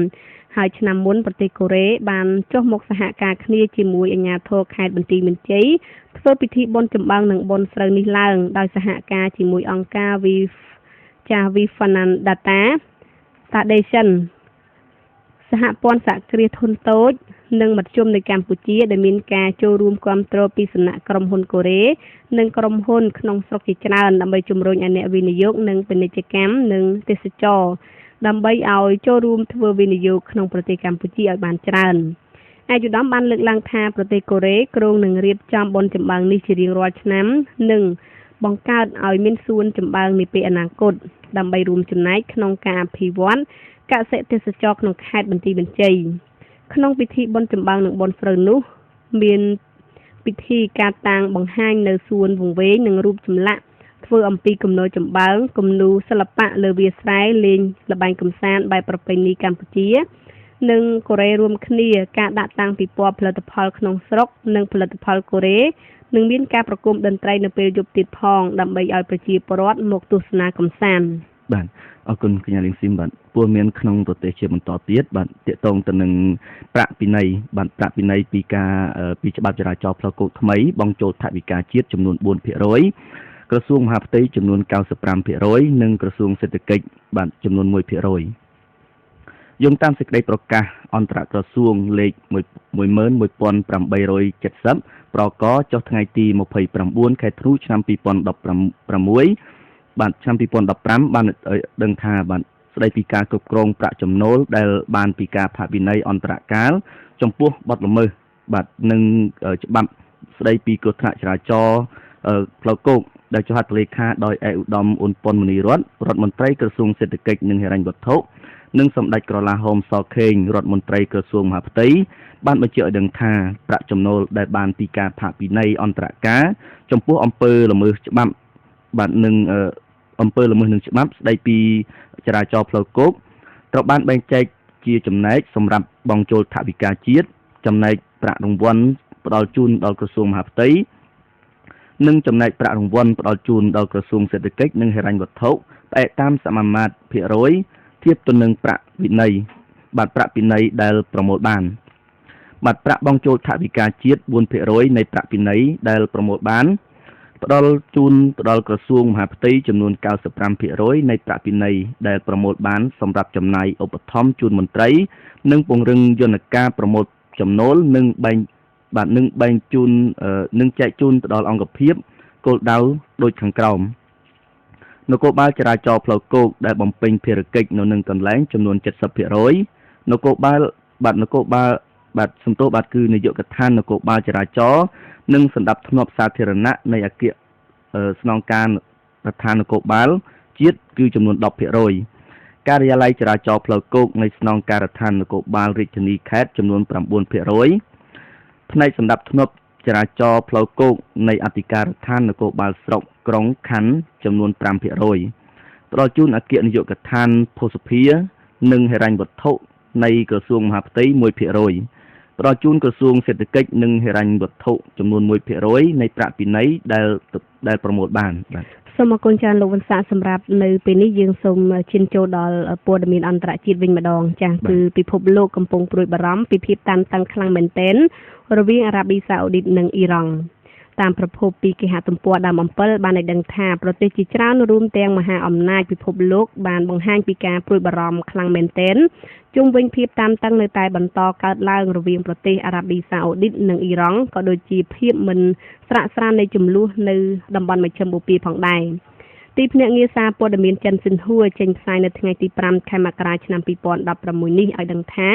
ហើយឆ្នាំមុនប្រទេសកូរ៉េបានចុះមកសហការគ្នាជាមួយអាជ្ញាធរខេត្តបន្ទាយមានជ័យធ្វើពិធីបុណ្យចម្បាំងនិងបុណ្យស្រូវនេះឡើងដោយសហការជាមួយអង្គការ We Finance Data Foundation សហព័ន្ធសហគ្រាសធុនតូចនិងមធ្យមនៅកម្ពុជាដែលមានការចូលរួមគាំទ្រពីសំណាក់ក្រុមហ៊ុនកូរ៉េនិងក្រុមហ៊ុនក្នុងស្រុកជាច្រើនដើម្បីជំរុញឲ្យអ្នកវិនិយោគនិងពាណិជ្ជកម្មនិងទេសចរដើម្បីឲ្យចូលរួមធ្វើវិនិយោគក្នុងប្រទេសកម្ពុជាឲ្យបានច្រើនឯកឧត្តមបានលើកឡើងថាប្រទេសកូរ៉េគ្រោងនឹងរៀបចំបុណ្យចម្បាំងនេះជារៀងរាល់ឆ្នាំនិងបង្កើតឲ្យមានសួនចម្បាំងនាពេលអនាគតដើម្បីរួមចំណែកក្នុងការអភិវឌ្ឍកសិទេសចរក្នុងខេត្តបន្ទាយមានជ័យក្នុងពិធីបុណ្យចម្បាំងនិងបុណ្យស្រូវនោះមានពិធីការតាំងបង្ហាញនៅសួនវង្វេងនិងរូបចម្លាក់ធ្វើអំពីគំនរចម្បាំងគំនូរសិល្បៈលើវាលស្រែលេងល្បែងកម្សាន្តបែបប្រពៃណីកម្ពុជានិងកូរ៉េរួមគ្នាការដាក់តាំងពិព័រណ៍ផលិតផលក្នុងស្រុកនិងផលិតផលកូរ៉េនឹងមានការប្រគំតន្ត្រីនៅពេលយប់ទៀតផងដើម្បីឲ្យប្រជាពលរដ្ឋមកទស្សនាកម្សាន្ត បាទអរគុណកញ្ញាលីងស៊ីមបាទព័ត៌មានក្នុងប្រទេសជាបន្តទៀតបាទទាក់ទងទៅនឹងប្រាក់ពិន័យបាទប្រាក់ពិន័យពីការពីច្បាប់ចរាចរណ៍ផ្លូវគោកថ្មីបង់ចូលថវិកាជាតិចំនួន4%ក្រសួងមហាផ្ទៃចំនួន95%និងក្រសួងសេដ្ឋកិច្ចបាទចំនួន1%យោងតាមសេចក្តីប្រកាសអន្តរក្រសួងលេខ11870ប្រកចុះថ្ងៃទី29ខែធ្នូឆ្នាំ2016បាទឆ្នាំ2015បានដឹងថាបាទស្តីពីការគ្រប់គ្រងប្រាក់ចំណូលដែលបានពីការផាកពិន័យអន្តរកាលចំពោះបទល្មើសបាទនិងច្បាប់ស្តីពីគ្រោះថ្នាក់ចរាចរណ៍ផ្លូវគោកដែលចុះហត្ថលេខាដោយឯកឧត្តមអ៊ុនប៉ុនមនីរតរដ្ឋមន្ត្រីក្រសួងសេដ្ឋកិច្ចនិងហិរញ្ញវត្ថុនិងសម្ដេចក្រឡាហោមសខេងរដ្ឋមន្ត្រីក្រសួងមហាផ្ទៃបានបញ្ជាក់ឲ្យដឹងថាប្រាក់ចំណូលដែលបានពីការផាកពិន័យអន្តរកាលចំពោះអំពើល្មើសច្បាប់បាទនិង អំពើល្មើសនឹងច្បាប់ស្ដីពីចរាចរណ៍ផ្លូវគោកត្រូវបានបែងចែកជាចំណែកសម្រាប់បង់ចូលថវិកាជាតិចំណែកប្រាក់រង្វាន់ផ្ដល់ជូនដល់ក្រសួងមហាផ្ទៃនិងចំណែកប្រាក់រង្វាន់ផ្ដល់ជូនដល់ក្រសួងសេដ្ឋកិច្ចនិងហិរញ្ញវត្ថុផ្អែកតាមសមាមាត្រភាគរយធៀបទៅនឹងប្រាក់វិន័យបាទប្រាក់ពិន័យដែលប្រមូលបានបាទប្រាក់បង់ចូលថវិកាជាតិ4%នៃប្រាក់ពិន័យដែលប្រមូលបានផ្ដល់ជូនទៅដល់ក្រសួងមហាផ្ទៃចំនួន95%នៃប្រាក់ពិន័យដែលប្រមូលបានសម្រាប់ចំណាយឧបត្ថម្ភជូនមន្ត្រីនិងពង្រឹងយន្តការប្រមូលចំណូលនិងបែងបាទនិងបែងជូននិងចែកជូនទៅដល់អង្គភាពគោលដៅដូចខាងក្រោមនគរបាលចរាចរណ៍ផ្លូវគោកដែលបំពេញភារកិច្ចនៅនឹងកន្លែងចំនួន70%នគរបាលបាទនគរបាលបាទសំទោសបាទគឺនាយកដ្ឋាននគរបាលចរាចរណ៍និងសម្ដាប់ធ្នាប់សាធារណៈនៃអគ្គស្នងការរដ្ឋានគរបាលជាតិគឺចំនួន10%ការិយាល័យចរាចរណ៍ផ្លូវគោកនៃស្នងការដ្ឋាននគរបាលរាជធានីខេត្តចំនួន9%ផ្នែកសម្ដាប់ធ្នាប់ចរាចរណ៍ផ្លូវគោកនៃអធិការដ្ឋាននគរបាលស្រុកក្រុងខណ្ឌចំនួន5%ផ្ដល់ជូនអគ្គនាយកដ្ឋានភស្តុភារនិងហិរញ្ញវត្ថុនៃក្រសួងមហាផ្ទៃ1%ផ្ដល់ជូនក្រសួងសេដ្ឋកិច្ចនិងហិរញ្ញវត្ថុចំនួន1%នៃប្រាក់ពិន័យដែលប្រមូលបានបាទសូមអរគុណច្រើនលោកវុនសាសម្រាប់នៅពេលនេះយើងសូមឈានចូលដល់ព័ត៌មានអន្តរជាតិវិញម្ដងចា៎គឺពិភពលោកកំពុងព្រួយបារម្ភពីភាពតានតឹងខ្លាំងមែនទែនរវាងអារ៉ាប៊ីសាអូឌីតនិងអ៊ីរ៉ង់តាមប្រភពពីគេហទំព័រដើមអំពិលបានឲ្យដឹងថាប្រទេសជាច្រើនរួមទាំងមហាអំណាចពិភពលោកបានបង្ហាញពីការព្រួយបារម្ភខ្លាំងមែនទែនជុំវិញភាពតានតឹងនៅតែបន្តកើតឡើងរវាងប្រទេសអារ៉ាប៊ីសាអូឌីតនិងអ៊ីរ៉ង់ក៏ដូចជាភាពមិនស្រាកស្រាន្តនៃជម្លោះនៅតំបន់មជ្ឈិមបូព៌ាផងដែរទីភ្នាក់ងារសារព័ត៌មានចិនស៊ិនហួរចេញផ្សាយនៅថ្ងៃទី5ខែមករាឆ្នាំ2016នេះឲ្យដឹងថា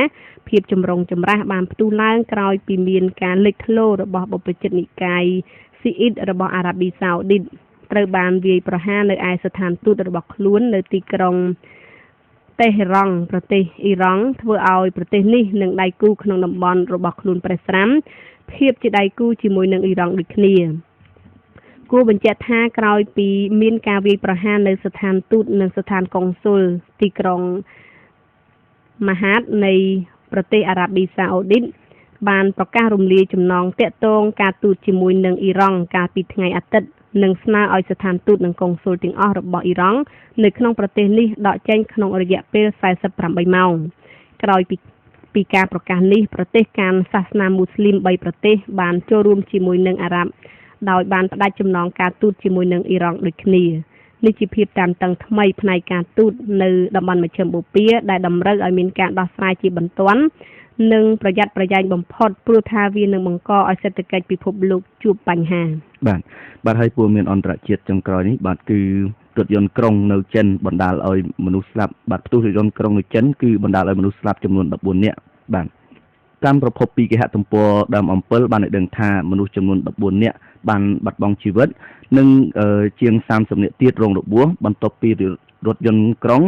ភាពចម្រូងចម្រាសបានផ្ទុះឡើងក្រោយពីមានការលេចធ្លោរបស់បព្វជិតនិកាយស៊ីអ៊ីតរបស់អារ៉ាប៊ីសាអូឌីតត្រូវបានវាយប្រហារនៅឯស្ថានទូតរបស់ខ្លួននៅទីក្រុងតេហេរ៉ង់ប្រទេសអ៊ីរ៉ង់ធ្វើឲ្យប្រទេសនេះនិងដៃគូក្នុងតំបន់របស់ខ្លួនប្រេះស្រាំភាពជាដៃគូជាមួយនឹងអ៊ីរ៉ង់ដូចគ្នាគួរបញ្ជាក់ថាក្រោយពីមានការវាយប្រហារនៅស្ថានទូតនិងស្ថានកុងស៊ុលទីក្រុងម៉ាហាតនៃប្រទេសអារ៉ាប៊ីសាអូឌីតបានប្រកាសរំលាយចំណងទាក់ទងការទូតជាមួយនឹងអ៊ីរ៉ង់កាលពីថ្ងៃអាទិត្យនិងស្នើឲ្យស្ថានទូតនិងកុងស៊ុលទាំងអស់របស់អ៊ីរ៉ង់នៅក្នុងប្រទេសនេះដកចេញក្នុងរយៈពេល48ម៉ោងក្រោយពីការប្រកាសនេះប្រទេសកាន់សាសនាមូស្លីម3ប្រទេសបានចូលរួមជាមួយនឹងអារ៉ាប់ដោយបានផ្ដាច់ចំណងការទូតជាមួយនឹងអ៊ីរ៉ង់ដូចគ្នានេះជាភាពតានតឹងថ្មីផ្នែកការទូតនៅតំបន់មជ្ឈិមបូព៌ាដែលតម្រូវឲ្យមានការដោះស្រាយជាបន្ទាន់និងប្រយ័ត្នប្រយែងបំផុតព្រោះថាវានឹងបង្កឲ្យសេដ្ឋកិច្ចពិភពលោកជួបបញ្ហាបាទបាទហើយព័ត៌មានអន្តរជាតិចុងក្រោយនេះបាទគឺរថយន្តក្រុងនៅចិនបណ្ដាលឲ្យមនុស្សស្លាប់បាទផ្ទុះរថយន្តក្រុងនៅចិនគឺបណ្ដាលឲ្យមនុស្សស្លាប់ចំនួន14នាក់បាទតាមប្រភពពីគេហទំព័រដើមអំពិលបានឲ្យដឹងថាមនុស្សចំនួន14នាក់បានបាត់បង់ជីវិតនិងជាង30នាក់ទៀតរងរបួសបន្ទាប់ពីរថយន្តក្រុង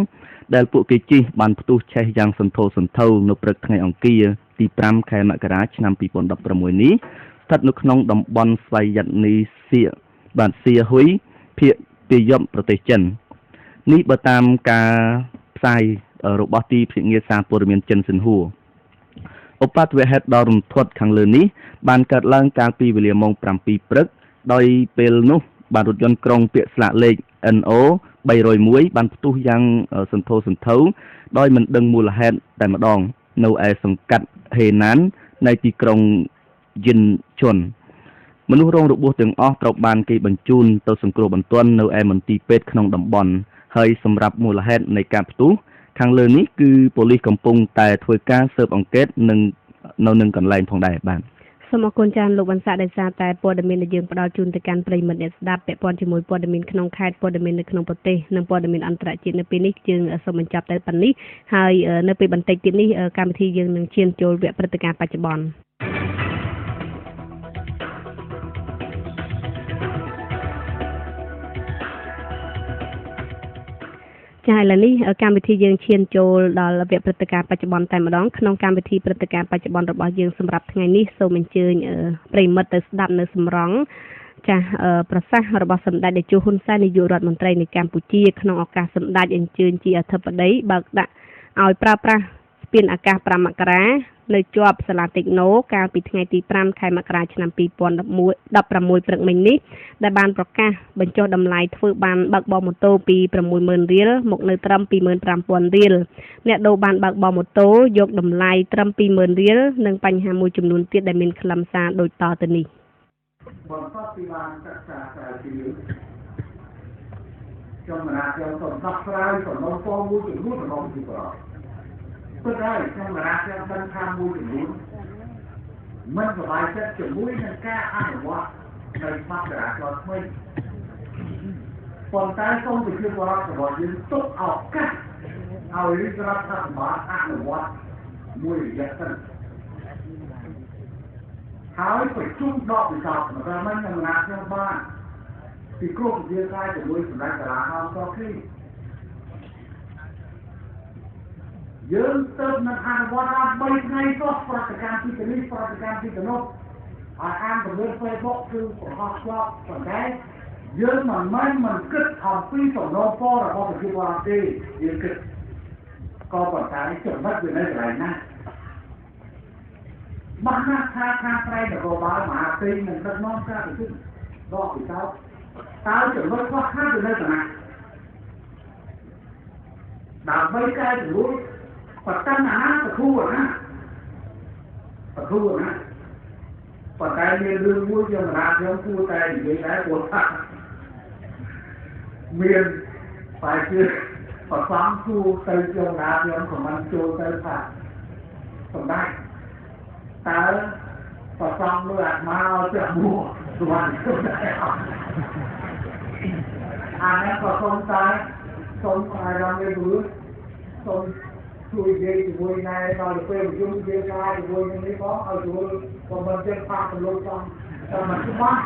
ដែលពួកគេជិះបានផ្ទុះឆេះយ៉ាងសន្ធោសន្ធៅនៅព្រឹកថ្ងៃអង្គារទី5ខែមករាឆ្នាំ2016នេះស្ថិតនៅក្នុងតំបន់ស្វយ័តនីសៀបាទសៀហ៊ុយភាគពាយព្យប្រទេសចិននេះបើតាមការផ្សាយរបស់ទីភ្នាក់ងារសារព័ត៌មានចិនស៊ិនហួរឧបទ្ទវហេតុដ៏រន្ធត់ខាងលើនេះបានកើតឡើងកាលពីវេលាម៉ោង7ព្រឹកដោយពេលនោះបានរថយន្តក្រុងពាក្យស្លាកលេខ NO 301បានផ្ទុះយ៉ាងសន្ធោសន្ធៅដោយមិនដឹងមូលហេតុតែម្ដងនៅឯសង្កាត់ហេណាននៃទីក្រុងយិនជុនមនុស្សរងរបួសទាំងអស់ត្រូវបានគេបញ្ជូនទៅសង្គ្រោះបន្ទាន់នៅឯមន្ទីរពេទ្យក្នុងតំបន់ហើយសម្រាប់មូលហេតុនៃការផ្ទុះខាងលើនេះគឺប៉ូលីសកំពុងតែធ្វើការស៊ើបអង្កេតនិងនៅនឹងកន្លែងផងដែរបាទសូមអរគុណច្រើនលោកបន្សាដោយសារតែព័ត៌មានដែលយើងផ្ដល់ជូនទៅកាន់ប្រិយមិត្តអ្នកស្ដាប់ពាក់ព័ន្ធជាមួយព័ត៌មានក្នុងខេត្តព័ត៌មាននៅក្នុងប្រទេសនិងព័ត៌មានអន្តរជាតិនៅពេលនេះយើងសូមបញ្ចប់តែប៉ុណ្នេះហើយនៅពេលបន្តិចទៀតនេះកម្មវិធីយើងនឹងឈានចូលវគ្គព្រឹត្តិការណ៍បច្ចុប្បន្នចា៎ឥឡូវនេះកម្មវិធីយើងឈានចូលដល់វគ្គព្រឹត្តិការណ៍បច្ចុប្បន្នតែម្ដងក្នុងកម្មវិធីព្រឹត្តិការណ៍បច្ចុប្បន្នរបស់យើងសម្រាប់ថ្ងៃនេះសូមអញ្ជើញប្រិយមិត្តទៅស្ដាប់នៅសម្រង ចាស់ប្រសាសន៍របស់សម្ដេចតេជោហ៊ុនសែននាយករដ្ឋមន្ត្រីនៃកម្ពុជាក្នុងឱកាសសម្ដេចអញ្ជើញជាអធិបតីបើកដាក់ឲ្យប្រើប្រាស់ស្ពានអាកាស5មករានៅជាប់សាលាតិចណូកាលពីថ្ងៃទី5ខែមករាឆ្នាំ2016ព្រឹកមិញនេះដែលបានប្រកាសបញ្ចុះតម្លៃធ្វើបានបើកបរម៉ូតូពី60000រៀលមកនៅត្រឹម25000រៀលអ្នកដូរបានបើកបរម៉ូតូយកតម្លៃត្រឹម20000រៀលនិងបញ្ហាមួយចំនួនទៀតដែលមានខ្លឹមសារដូចតទៅនេះបន្ទាប់ពីបានសិក្សាស្រាវជ្រាវខ្ញុំណាខ្ញុំសូមដោះស្រាយសំណូមពរមួយចំនួនរបស់ប្រជាពលរដ្ឋពិតហើយខ្ញុំណាខ្ញុំដឹងថាមួយចំនួនមិនសប្បាយចិត្តជាមួយនឹងការអនុវត្តនៃច្បាប់ចរាចរណ៍ថ្មីប៉ុន្តែសូមប្រជាពលរដ្ឋរបស់យើងទុកឱកាសឲ្យរាជរដ្ឋាភិបាលអនុវត្តមួយរយៈសិនហើយប្រជុំដកវិសោធនកម្មមិននឹងណាខ្ញុំបានពីគ្រប់វិទ្យាកាយជាមួយសម្ដេចសាលាហោសគេយើងទៅនឹងអនុវត្តដល់3ថ្ងៃសោះប្រតិកម្មទីនេះប្រតិកម្មទីនោះឲ្យអានទៅលើ Facebook គឺបង្ហោះជាប់ប៉ុន្តែយើងមិនមែនមិនគិតអំពីសំណូមពររបស់ប្រជាពលរដ្ឋទេយើងគិតក៏ប៉ុន្តែចំណុចវានៅកន្លែងណាបានណាថាខាងប្រៃនគរបាលមហាផ្ទៃនឹងដឹកនាំការប្រជុំដកពិសោធន៍តើចំណុចខ្វះខាតវានៅកន្លែងណាដើម្បីកែសម្រួលបតណ្ណាបធូរណាបធូរណាប៉ុន្តែមានរឿងមួយខ្ញុំណាខ្ញុំគួរតែនិយាយដែរព្រោះថាមានបែជាប្រសំគួរទៅខ្ញុំណាខ្ញុំខមមិនចូលទៅថាសម្ដេចតើប្រសំលើអាត្មាឲ្យពាក់មួកសុវណ្ណខ្ញុំដែរអត់អានេះក៏សូមតែសូមអារម្មណ៍នេះព្រោះសូមជួយនិយាយជាមួយណែដល់ពេលប្រជុំនិយាយការជាមួយនឹងនេះផងឲ្យជួយក៏មិនចេះផាកលោកផងតែមិនច្បាស់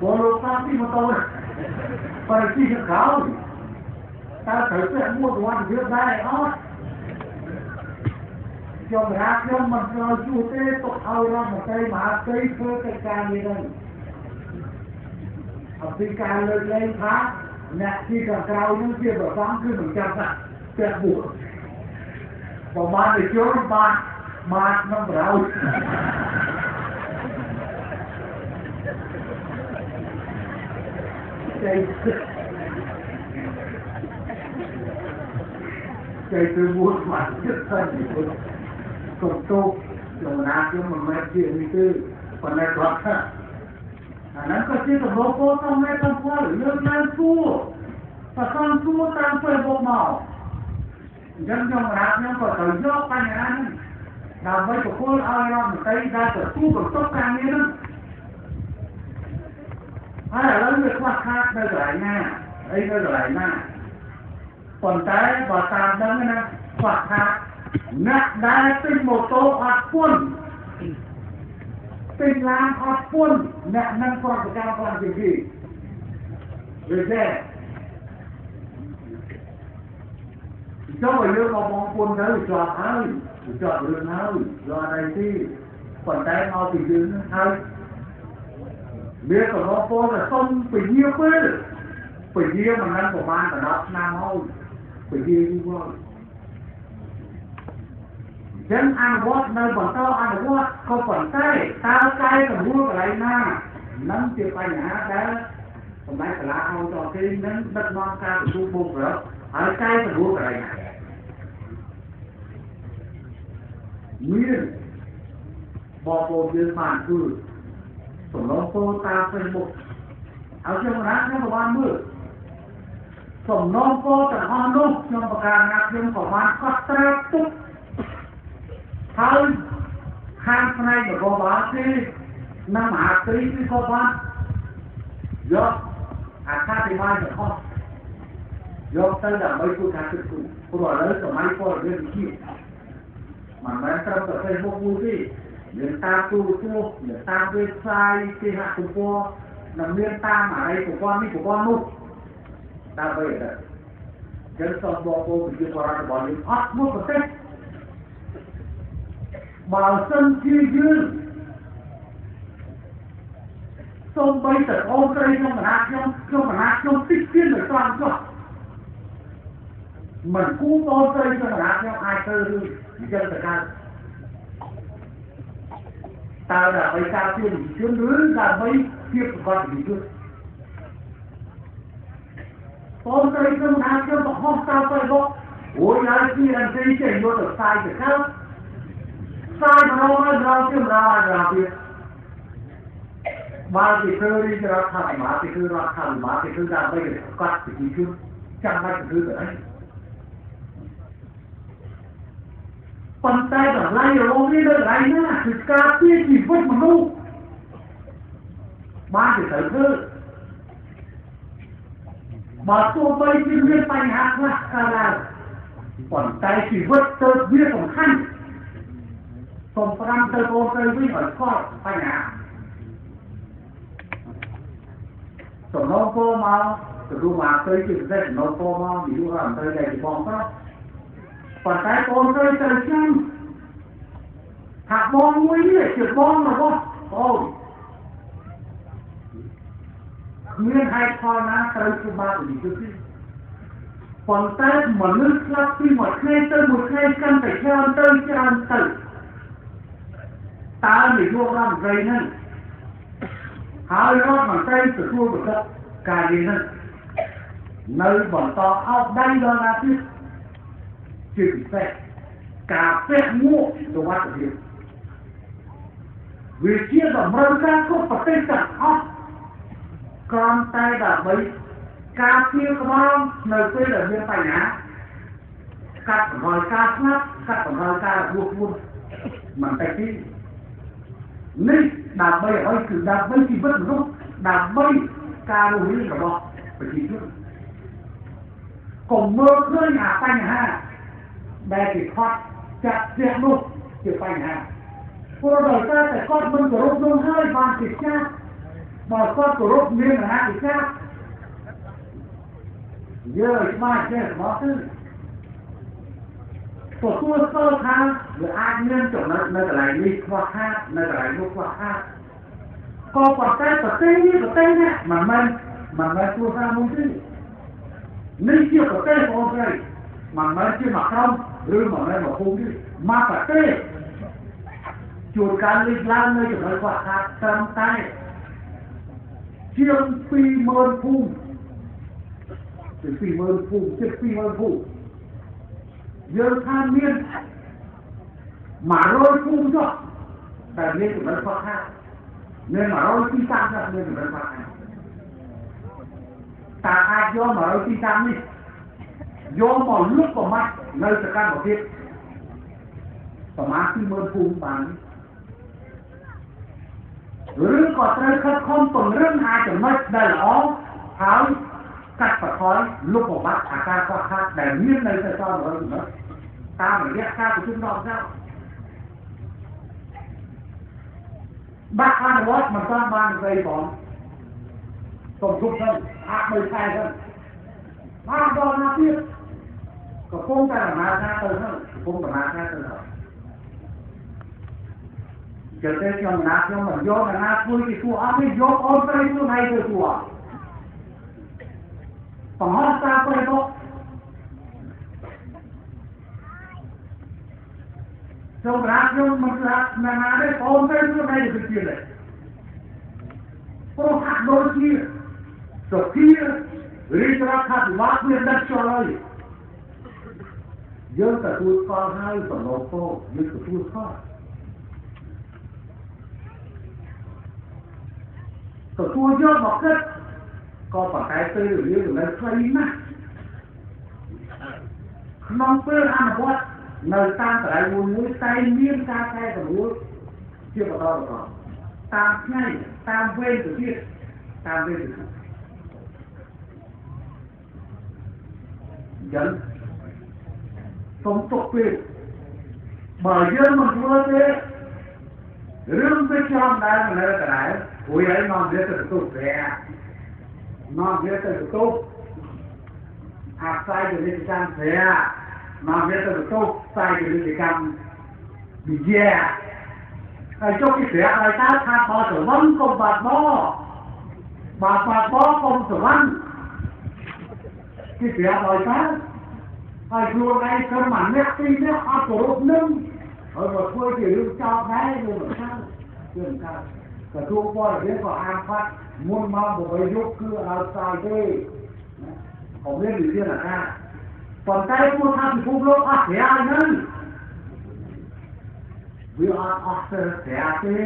ព្រោះលោកតាមទីម៉ូតូបរិជីក្រោយតើត្រូវពាក់មួកសុវត្ថិភាពដែរអត់ខ្ញុំរាខ្ញុំមិនឆ្លើយជួទេទុកឲ្យរដ្ឋមន្ត្រីមហាផ្ទៃធ្វើកិច្ចការនេះហ្នឹងអំពីការលើកលែងថាអ្នកទីខាងក្រៅនោះជាប្រសង់គឺមិនចាំថាពាក់មួកប្រមាណទៅជួនបានបានក្នុងក្រោយចេចេទៅមួកមកចិត្តតែកុំទោសចំណាខ្ញុំមិនមែនជានេះទេប៉ុន្តែគាត់ថាអាហ្នឹងក៏ជាដំណពោតាមមេតាមផលលើកឡើងសួរប្រសំសួរតាម Facebook មកអញ្ចឹងខ្ញុំរាខ្ញុំក៏ត្រូវយកបញ្ហាហ្នឹងដើម្បីប្រគល់ឲ្យរដ្ឋមន្ត្រីដែលទទួលបន្ទុកការងារហ្នឹងហើយឥឡូវវាខ្វះខាតនៅកន្លែងណាអីនៅកន្លែងណាប៉ុន្តែបើតាមដឹងណាខ្វះខាតអ្នកដែលទិញម៉ូតូអត់ពន្ធទិញឡានអត់ពន្ធអ្នកនឹងប្រតិកម្មខ្លាំងជាងគេវាទេចូលឲ្យយើងមកបងពន្ធទៅជាប់ហើយជាប់រឿងហើយយកអីទីប៉ុន្តែមកពីយើងហើយមានកំណត់ពន្ធសុំពញាពេលពញាមិនដឹងប្រហែល10ឆ្នាំហើយពញាយូរហើយចឹងអនុវត្តនៅបន្តអនុវត្តក៏ប៉ុន្តែតើកែសម្រួលកន្លែងណានឹងជាបញ្ហាដែលសម្ដេចសាលាឲ្យតគេនឹងដឹកនាំការប្រជុំបុគ្គលិកហើយកែសម្រួលកន្លែងណាមានបងប្អូនយើងបានគឺសំណូមពរតាម Facebook ឲ្យខ្ញុំណាខ្ញុំក៏បានមើលសំណូមពរទាំងអស់នោះខ្ញុំប្រកាសណាខ្ញុំក៏បានកត់ត្រាទុកហើយខាងផ្នែកនគរបាលទេនិងមហាផ្ទៃគឺក៏បានយកអត្ថាធិប្បាយទាំងអស់យកទៅដើម្បីធ្វើការគិតគូរព្រោះឥឡូវសម័យព័ត៌មានវិទ្យាមិនមែនត្រឹមតែ Facebook មួយទេមានតាមទូរទស្សន៍មានតាមវេបសាយគេហទំព័រនិងមានតាមអរិយប្រព័ន្ធនេះប្រព័ន្ធនោះដើម្បីអីដែរចឹងសូមបងប្អូនប្រជាពលរដ្ឋរបស់យើងអត់មួយប្រទេសបើសិនជាយើង សូម្បីតែអូនស្រីក្នុងកណាខ្ញុំក្នុងកណាខ្ញុំតិចទៀតនៅត្រង់ចុះមិនគួរអូនស្រីក្នុងកណាខ្ញុំអាចធ្វើរឿងអញ្ចឹងទៅកើតតើដើម្បីការពារប្រជាជនឬដើម្បីភាពប្រកបប្រជាជនអូនស្រីក្នុងកណាខ្ញុំបង្ហោះតាម Facebook អូយហើយពីអន្ទីចេញយកទៅផ្សាយទៅកើតផ្សាយម្ដងហើយម្ដងទៀតម្ដងហើយម្ដងទៀតបើគេធ្វើរាជរដ្ឋាភិបាលគេធ្វើរដ្ឋាភិបាលគេធ្វើដើម្បីកត់ប្រជាជនចាំបាច់ធ្វើទៅអីប៉ុន្តែតម្លៃរបស់វានៅកន្លែងណាគឺការពារជីវិតមនុស្សបានគេត្រូវធ្វើបើទោះបីជាមានបញ្ហាខ្លះកើតឡើងប៉ុន្តែជីវិតទៅវាសំខាន់សូមផ្ដាំទៅបងស្រីវិញឲ្យស្គាល់បញ្ហាសំណូមពរមកទទួលមកទៅជាពិសេសសំណូមពរមកនាយករដ្ឋមន្ត្រីដែលជាបងប្រុសប៉ុន្តែបងស្រីត្រូវចាំថាបងមួយនេះជាបងរបស់បងគ្មានហេតុផលណាត្រូវធ្វើបាបប្រជាជនទេប៉ុន្តែមនុស្សខ្លះពីមួយថ្ងៃទៅមួយថ្ងៃកាន់តែច្រើនទៅច្រើនទៅតើនាយករដ្ឋមន្ត្រីហ្នឹងហើយរដ្ឋមន្ត្រីទទួលបន្ទុកការងារហ្នឹងនៅបន្តអោបដៃដល់ណាទៀតជាពិសេសការពាក់មួកសុវត្ថិភាពវាជាតម្រូវការគ្រប់ប្រទេសទាំងអស់គ្រាន់តែដើម្បីការពារក្បាលនៅពេលដែលមានបញ្ហាកាត់បន្ថយការស្លាប់កាត់បន្ថយការរបួសធ្ងន់មិនតិចទេនេះដើម្បីអ្វីគឺដើម្បីជីវិតមនុស្សដើម្បីការរស់រានរបស់ប្រជាជនកុំមើលឃើញអាបញ្ហាដែលគេខាត់ចាក់ផ្ទះនោះជាបញ្ហាព្រោះដោយសារតែគាត់មិនគោរពនោះហើយបានគេចាប់បើគាត់គោរពមានអាគេចាប់យើងឲ្យច្បាស់ចេះរបស់ទៅទទួលស្គាល់ថាវាអាចមានចំណុចនៅកន្លែងនេះខ្វះខាតនៅកន្លែងនោះខ្វះខាតក៏ប៉ុន្តែប្រទេសនេះប្រទេសណាមិនមែនគ្រួសារមួយទេនេះជាប្រទេសបងស្រីមិនមែនជាមួយក្រុមឬមិនមែនមួយភូមិទេមកប្រទេសជួនកាលលេចឡើងនៅចំណុចខ្វះខាតត្រឹមតែជាង 20,000 ភូមិពី 20,000 ភូមិជិត 20,000 ភូមិយើងថាមាន100ភូមិចុះតែមានចំណុចខ្វះខាតមាន100ទីតាំងមានចំណុចខ្វះខាតតើអាចយក100ទីតាំងនេះយកមកលុបប្រមាត់នៅសកម្មភាពប្រមាណ 20,000 ភូមិបានឬក៏ត្រូវខិតខំពង្រឹងអាចចំណុចដែលល្អហើយកាត់បន្ថយលុបបំបាត់អាការខ្វះខាតដែលមាននៅសល់100ចំណុចតាមរយៈការប្រជុំដកចោលបាក់អនុវត្តមិនទាន់បានស្អីផងសូមជប់សិនអាច3ខែសិនបានដល់ណាទៀតកំពុងតែដំណើរការទៅហ្នឹងកំពុងដំណើរការទៅហើយចឹងទេខ្ញុំណាខ្ញុំមិនយកណាធ្វើជាតួអង្គទេយកអូនស្រីខ្លួនឯងទៅតួអង្គបង្ហោះតាម Facebook ខ្ញុំប្រាថ្នាខ្ញុំមិនស្លាប់ណាណាទេអូនស្រីខ្លួនឯងទៅជាទេព្រោះហាក់ដូចជាសភារាជរដ្ឋាភិបាលមានដឹកចោលហើយយើងទទួលស្គាល់ហើយសំណូមពរយើងទទួលស្គាល់ទទួលយកមកគិតក៏ប៉ុន្តែពេលវេលានៅខ្លីណាស់ក្នុងពេលអនុវត្តនៅតាមកន្លែងមួយៗតែមានការកែសម្រួលជាបន្តបន្ទាប់តាមថ្ងៃតាមវេនទៅទៀតតាមវេនទៅទៀតអញ្ចឹងសូមទុកពេលបើយើងមិនធ្វើទេរឿងវាចំដែរនៅកន្លែងព្រោះឯងនាំវាទៅទទួលព្រះនាំវាទៅទទួលអាស្រ័យទៅលើកម្មព្រះនាំវាទៅទទួលផ្សាយទៅលើកម្មវិជ្ជាហើយចុះពីព្រះឲ្យតើថាបើស្រវឹងកុំបាត់មក បើប៉ាបងកុំស្រវឹងគេប្រាប់ឲ្យតើហើយខ្លួនឯងត្រឹមមួយអ្នកពីរអ្នកអត់គោរពនឹងហើយមកធ្វើជារឿងចោលដែរវាមិនកើតវាមិនកើតក្រសួងព័ត៌មានក៏អានផាត់មុនម៉ោង8យប់គឺអត់ផ្សាយទេណាក៏មានវិធានការប៉ុន្តែពួកថាពិភពលោកអត់ស្រាយហ្នឹងវាអត់អស់ទៅស្រាទេ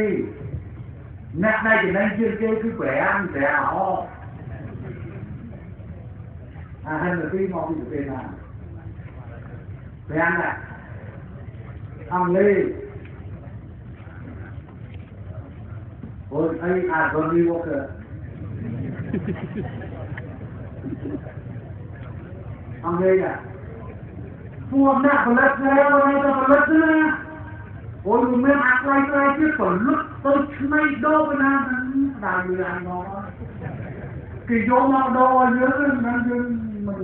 អ្នកដែលចំណេញជាងគេគឺប្រាំប្រាអអាហារទីមកពីប្រទេសណាប្រាំណាអង់គ្លេសអូយអីអា Johnny Walker អង់គ្លេសពួកអ្នកផលិតស្រានៅតែផលិតណាអូយមានអាខ្លៃខ្លៃទៀតផលិតទៅឆ្នៃដូរណាដៅយូរអញមកគេយកមកដូរឲ្យយើងនឹងយើងមិន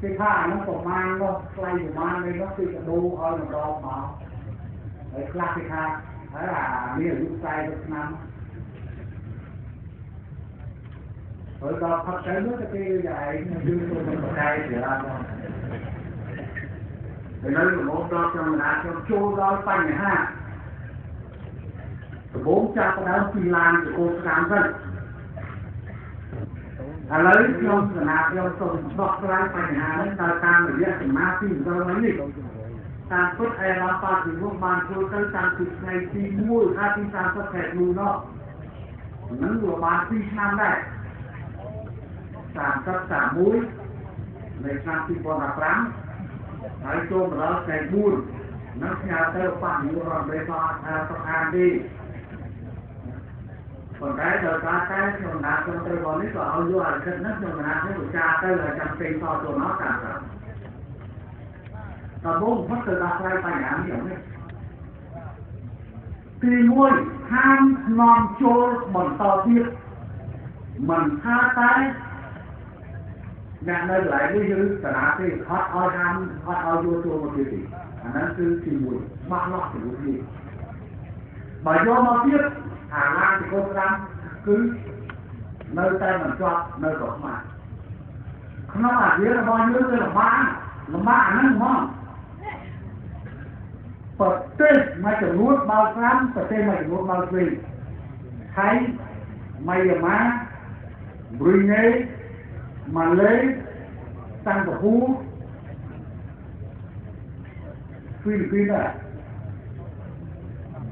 គេថាអានោះប្រមាណនោះថ្លៃប្រមាណនេះនោះគេក៏ដូរឲ្យម្ដងមកហើយខ្លះគេថាហើយអានេះអាយុ40ឆ្នាំហើយដល់ផឹកទៅនោះទៅគេយ៉ាងឯងយើងទៅមិនប្រកែកច្រើនមកឥឡូវប្រមូលដល់ខ្ញុំណាខ្ញុំចូលដល់បញ្ហាដំបូងចាប់ផ្ដើមពីឡានទៅគោស្រាមទៅឥឡូវខ្ញុំសនាខ្ញុំសូមដោះស្រាយបញ្ហានេះដោយតាមរយៈសមាធិដល់នេះតាមពិតអេរ៉ាប៉ាទីនោះបានធ្វើទៅតាំងពីថ្ងៃទី1ខែទី30ខែធ្នូនោះនឹងវាបាន2ឆ្នាំដែរ30 31នៃឆ្នាំ2015ហើយចូលមកដល់ថ្ងៃ4នឹងផ្ញើទៅបរិយារដ្ឋមន្ត្រីក៏ថាសុខានទេប៉ុន្តែដោយសារតែខ្ញុំណាខ្ញុំទៅដល់នេះក៏ឲ្យយកអាគិតហ្នឹងខ្ញុំណាខ្ញុំវិចារទៅហើយចាំផ្សេងតចូលមកតាមក្រោយដំបូងផុតទៅដោះស្រាយបញ្ហានេះនេះទី1ហាមនាំចូលបន្តទៀតមិនថាតែអ្នកនៅកន្លែងនេះឬសាលាទេអត់ឲ្យហាមអត់ឲ្យយកចូលមកទៀតទេអាហ្នឹងគឺទី1បាក់លោះជាមួយគ្នាបើយកមកទៀតអាឡានទីកូនស្ដាំគឺនៅតែមិនជាប់នៅស្រុកខ្មែរក្នុងអាវរបស់យើងគឺលំបាកលំបាកអាហ្នឹងហ្មងប្រទេសមួយចំនួនបើស្រាំប្រទេសមួយចំនួនបើស្វីថៃមីយ៉ាម៉ាប្រ៊ុយណេម៉ាឡេសិង្ហបុរីហ្វីលីពីនដែរ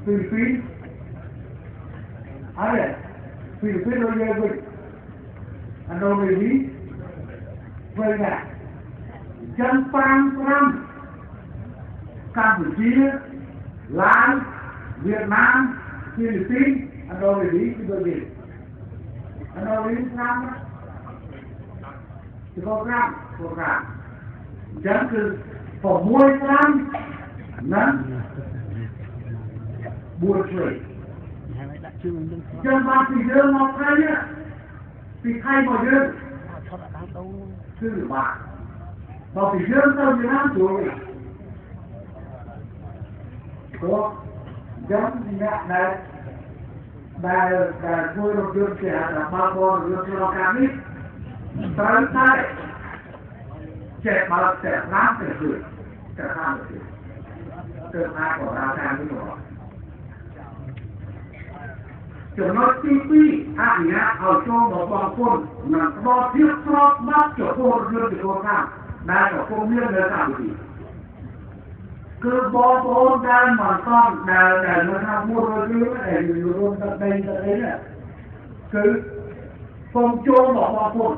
ហ្វីលីពីនអរហ្វីលីពីនដូចយើងវិញឥណ្ឌូនេស៊ីវិញដែរចឹង5 5កម្ពុជាឡាវវៀតណាមហ្វីលីពីនឥណ្ឌូនេស៊ីគឺដូចនេះឥណ្ឌូនេស៊ី5ទី5 5ចឹងគឺ6 5និង4ឆ្វេងចឹងបានពីយើងមកថៃពីថៃមកយើងគឺលំបាកបើពីយើងទៅវៀតណាមស្រួលព្រោះចឹងអ្នកដែលដែលដែលធ្វើរថយន្តគេហៅថាបើកបររថយន្តឆ្លងកាត់នេះត្រូវតែចេះបើកចេះឡានទៅគឺទៅខាងទៅទៅអាចបរាការនេះក៏ចំណុចទី2អនុញ្ញាតឲ្យចូលមកបងពុននិងផ្ដល់ភាពស្របច្បាប់ចំពោះរថយន្តពីខាងដែលកំពុងមាននៅកម្ពុជាគឺបងប្អូនដែលមិនតន់ដែលដែលនៅខាងមួយរយគ្រឿងដែលរួមទឹកដីទឹកអីនេះគឺសូមចូលមកបងប្អូន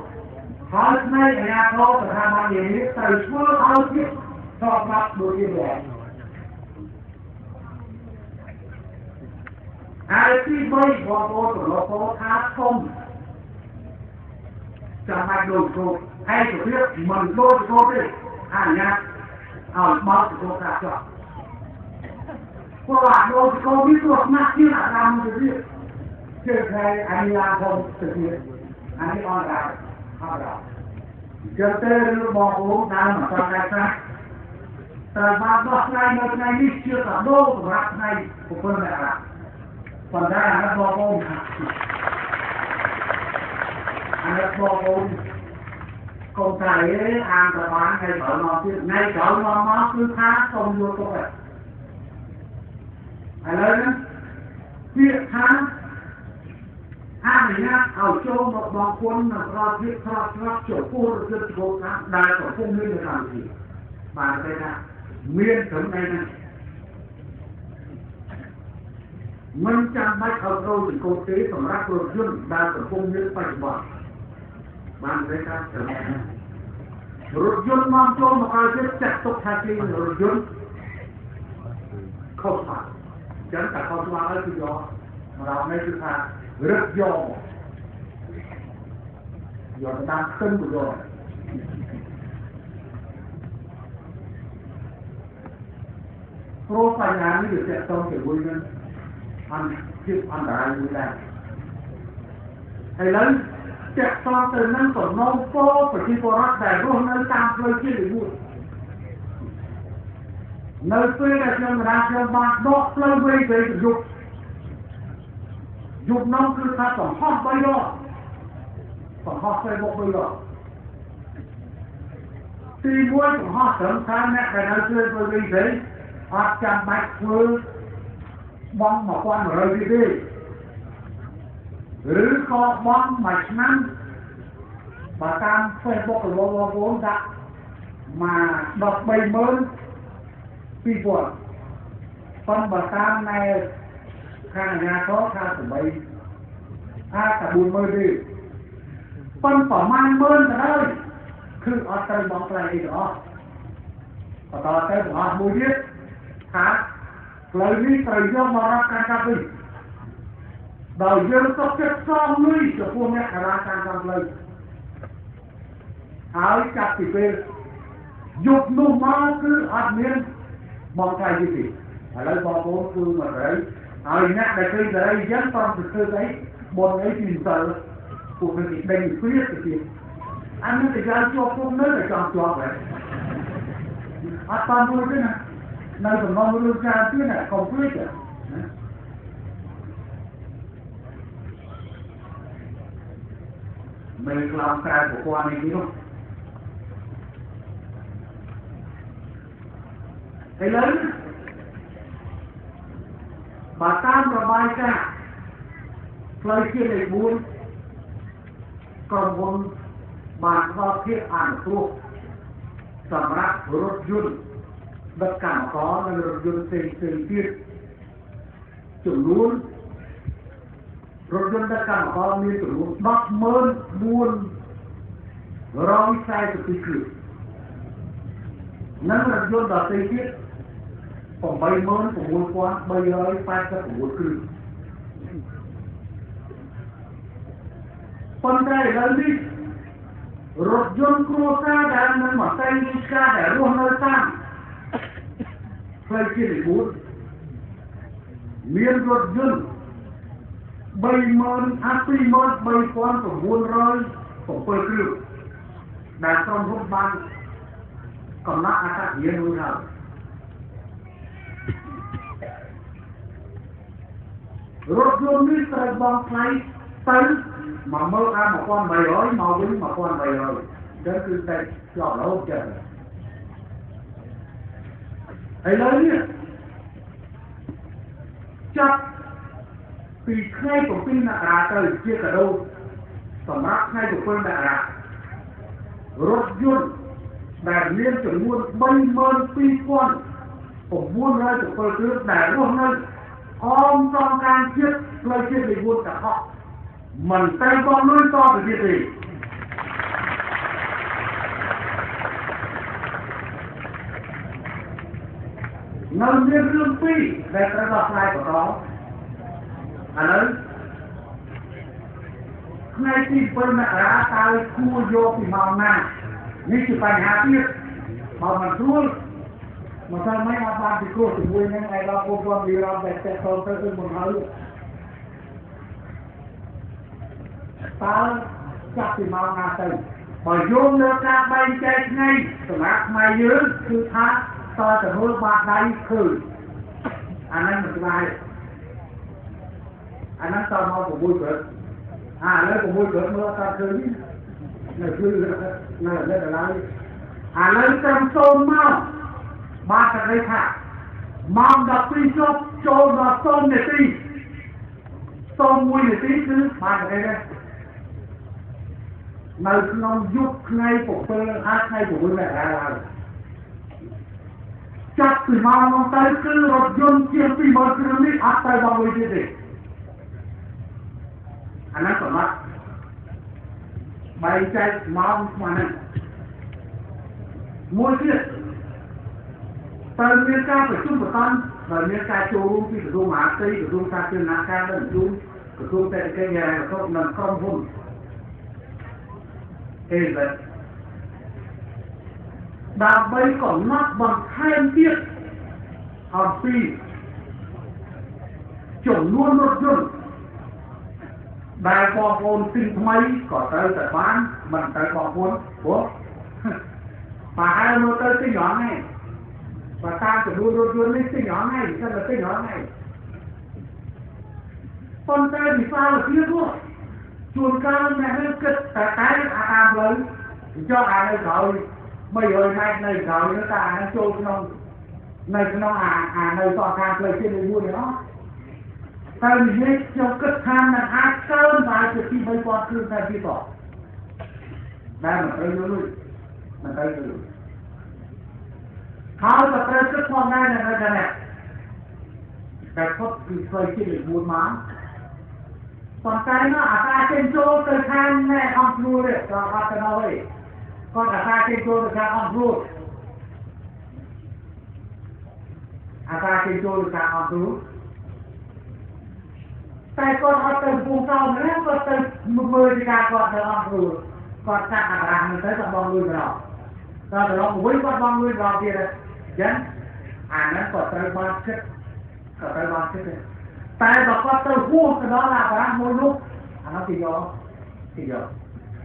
ហើយផ្នែកអាជ្ញាធរស្ថាប័ននានាត្រូវធ្វើឲ្យភាពស្របច្បាប់ដូចជាដែរហើយទី3បងប្អូនប្រឡូកថាធំចាំបាច់ដូចគោហើយសុភាពមិនដូចគោទេអនុញ្ញាតឲ្យបើកគោថាចោះព្រោះអាដូចគោនេះគ្រោះថ្នាក់ជាងអាតាមទៅទៀតជឿថាអានេះឡាធំទៅទៀតអានេះអត់ដែរអត់ដែរចឹងទេរឿងបងប្អូនដើមអត់ដែរខ្លះត្រូវបានដោះស្រាយនៅថ្ងៃនេះជាកាដូសម្រាប់ថ្ងៃ7មករាប៉ុន្តែអានោះបងប្អូន ណិតបងប្អូន កុំតែអានប្របានថ្ងៃក្រោយមកទៀត ថ្ងៃក្រោយមកមកគឺថាសូមយកទុក ឥឡូវហ្នឹងពាក្យថាអនុញ្ញាតឲ្យចូលមកបងគុណ និងផ្ដល់ភាពស្របស្របចំពោះរថយន្តចូលតាមដែលកំពុងមាននៅកម្ពុជា បានគេថាមានត្រឹមនេះហ្នឹង មិនចាំបាច់ឲ្យត្រូវចង្កូតទេ សម្រាប់រថយន្តដែលកំពុងមានបច្ចុប្បន្ន បានគេថាត្រឹមហ្នឹង រថយន្តមកចូលមកឲ្យទៀត ចាត់ទុកថាជារថយន្តខុសច្បាប់ ចឹងតែខុសច្បាប់ហើយ គឺយករោនេះគឺថារឹកយកយកតាមខ្ទឹមក៏យក ព្រោះបញ្ហានេះវាទាក់ទងជាមួយនឹងអន្តភាពអន្តរាយមួយដែរ។ ឥឡូវទាក់ទងទៅនឹងសំណូមពរប្រជាពលរដ្ឋដែលរស់នៅតាមផ្លូវជាតិលេខ 1 នៅពេលដែលខ្ញុំរាខ្ញុំបានដកផ្លូវវែងវែងយប់យប់នោះ គឺថាបង្ហោះ 3 ដង បង្ហោះ Facebook 3 ដង។ ទី 1 បង្ហោះត្រឹមថាអ្នកដែលនៅជួយផ្លូវវិញវិញអត់ចាំបាច់ធ្វើបង់ 1100 ទៀតទេ ឬក៏បង់មួយឆ្នាំ បើតាម Facebook របស់បងប្អូនដាក់មក 132,000 ប៉ុន្តែបើតាមណែខាងអាជ្ញាធរថា 8 អាចតែ 40000 ទេ ប៉ុន្តែប្រមាណម៉ឺនក៏ដោយ គឺអត់ត្រូវបង់ថ្លៃអីទាំងអស់។ បន្តទៅបង្អស់មួយទៀតថា ផ្លូវនេះត្រូវយកមករាប់ការកាប់វិញ ដោយយើងទុកចិត្តសងលុយចំពោះអ្នកការាការតាមផ្លូវ ហើយចាប់ពីពេលយប់នោះមក គឺអត់មានបងថ្លៃទៀតទេ។ ឥឡូវបងប្អូនគឺមកសេរីហើយ អ្នកដែលឃើញសេរីអញ្ចឹង តទៅធ្វើស្អីបនអីពីម្សិល ពួកនឹងគេដេញព្រៀបទៅទៀត អានេះទៅយកជាប់គុក នៅតែចង់ជាប់ហើយ អត់តាមរួចទេណា នៅសំណុំរឿងច្រើនទៀតណា កុំភ្លេចណា មេក្លោងក្រៅប្រព័ន្ធនេះទៀតនោះ។ ឥឡូវបើតាមរបាយការណ៍ផ្លូវជាតិលេខ 4 ក្រុមហ៊ុនបានផ្ដល់ភាពអនុគ្រោះសម្រាប់រថយន្តដឹកកម្មករ និងរថយន្តផ្សេងផ្សេងទៀត ចំនួនរថយន្តដឹកកម្មករមានចំនួន 10442 គ្រឿង និងរថយន្តដទៃទៀត 86,389 គ្រឿង។ ប៉ុន្តែឥឡូវនេះ រថយន្តគ្រួសារដែលមិនមន្ត្រីរាជការ ដែលរស់នៅតាមផ្លូវជាតិលេខ 4 មានរថយន្ត 30000 អា 23907 គ្រឿង ដែលក្រុមហ៊ុនបានកំណត់អត្តសញ្ញាណរួចហើយ។ រថយន្តនេះត្រូវបង់ថ្លៃទៅ 10000 អា 1800 មកវិញ 1800 អញ្ចឹងគឺតែជាប់រហូតចឹង។ ឥឡូវនេះចាប់ពីថ្ងៃ 7 មករាទៅ ជាកាដូសម្រាប់ថ្ងៃ 7 មករា រថយន្តដែលមានចំនួន 32907 គ្រឿង ដែលរស់នៅអមសងការជាតិផ្លូវជាតិលេខ 4 ទាំងអស់ មិនត្រូវបង់លុយតទៅទៀតទេ។ នៅមានរឿងពីរដែលត្រូវដោះស្រាយបន្ត។ ឥឡូវថ្ងៃទី 7 មករា តើគួរយកពីម៉ោងណា? នេះជាបញ្ហាទៀត។ បើមិនស្រួលមកថាមិនអត់បានពិគ្រោះជាមួយនឹងឯកឧត្តមពលរដ្ឋលីរ៉ាដែលតេតទៅទៅមុនហើយ តើចាប់ពីម៉ោងណាទៅ? បើយោងលើការបែងចែកថ្ងៃសម្រាប់ខ្មែរយើង គឺថាតើទៅមើលបាតដៃឃើញ អាហ្នឹងមិនច្បាស់ អាហ្នឹងតមក 6 ព្រឹក អាឥឡូវ 6 ព្រឹកមើលអត់ឃើញ នៅគឺនៅនៅដល់ឡើយឥឡូវត្រឹមសូមមកបានតែន័យថាម៉ោង12ជប់ចូលដល់0នាទី01នាទីគឺបានតែនេះនៅក្នុងយុគថ្ងៃ7ហើយថ្ងៃ6មករាឡើយចាប់ពីម៉ោងនោះទៅគឺរថយន្តជាង20000គ្រឿងនេះអត់ទៅបងលុយទៀតទេអាហ្នឹងសម្រាប់បែងចែកម៉ោងស្មើហ្នឹងមួយទៀតត្រូវមានការប្រជុំបន្តដោយមានការចូលរួមពីក្រសួងមហាផ្ទៃក្រសួងសាធារណការនិងជូនក្រសួងសេដ្ឋកិច្ចហិរញ្ញវត្ថុនិងក្រុមហ៊ុនអេវ៉ាដើម្បីកំណត់បន្ថែមទៀតអំពីចំនួនរថយន្តដែលបងប្អូនទិញថ្មីក៏ត្រូវតែបានមិនត្រូវបងប្អូនព្រោះប្រហែលមើលទៅទិញរងហ្នឹងបើតាមចំនួនរថយន្តនេះទិញរងហ្នឹងមិនទៅទិញរងហ្នឹងប៉ុន្តែវិសាលភាពនោះជួនកាលអ្នកនេះគិតតែតែអាតាមផ្លូវចុះអានៅក្រោយ300ម៉ែត្រនៅក្រោយនោះតើអានឹងចូលក្នុងនៅក្នុងអានៅសងខាងផ្លូវជាតិលេខ1នេះអត់តែនិយាយខ្ញុំគិតថានឹងអាចកើនប្រហែលជា2 3000គ្រឿងតែទៀតតតែមិនត្រូវលុយមិនត្រូវលុយហើយក៏ត្រូវគិតផងដែរនៅតែនេះតែផុតពីផ្លូវជាតិលេខ4មកប៉ុន្តែនោះអាកាចេញចូលទៅខាងណែអង្គព្រួលទេក៏អត់ទៅដល់ទេគាត់អាកាចេញចូលទៅខាងអង្គព្រួលអាកាចេញចូលទៅខាងអង្គព្រួលតែគាត់អត់ទៅពូកោម្នាក់គាត់ទៅមើលពីការគាត់ទៅអង្គព្រួលគាត់កាត់អារាមទៅគាត់បងលុយម្ដងដល់ត្រឡប់វិញគាត់បងលុយម្ដងទៀតអញ្ចឹងអាហ្នឹងក៏ត្រូវបានគិតក៏ត្រូវបានគិតដែរតែបើគាត់ទៅហួសទៅដល់អារាមមួយនោះអានោះគេយក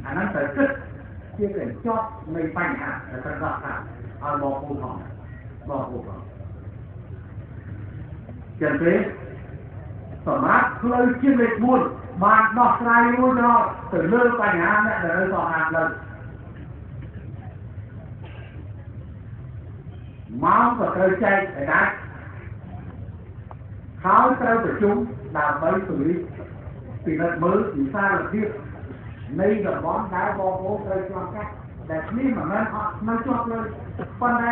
អាហ្នឹងត្រូវគិតជាកញ្ចប់នៃបញ្ហាដែលត្រូវដោះស្រាយឲ្យបងប្អូនផងបងប្អូនផងចឹងទេសម្រាប់ផ្លូវជាតិលេខ4បានដោះស្រាយរួចរាល់ទៅលើបញ្ហាអ្នកដែលនៅសងខាងផ្លូវម៉ោងក៏ត្រូវចែកឲ្យដាច់ហើយត្រូវប្រជុំដើម្បីពង្រីកពិនិត្យមើលវិសាលភាពនៃតំបន់ដែលបងប្អូនត្រូវឆ្លងកាត់ដែលគ្នាមិនមែនអត់នៅជាប់ផ្លូវប៉ុន្តែ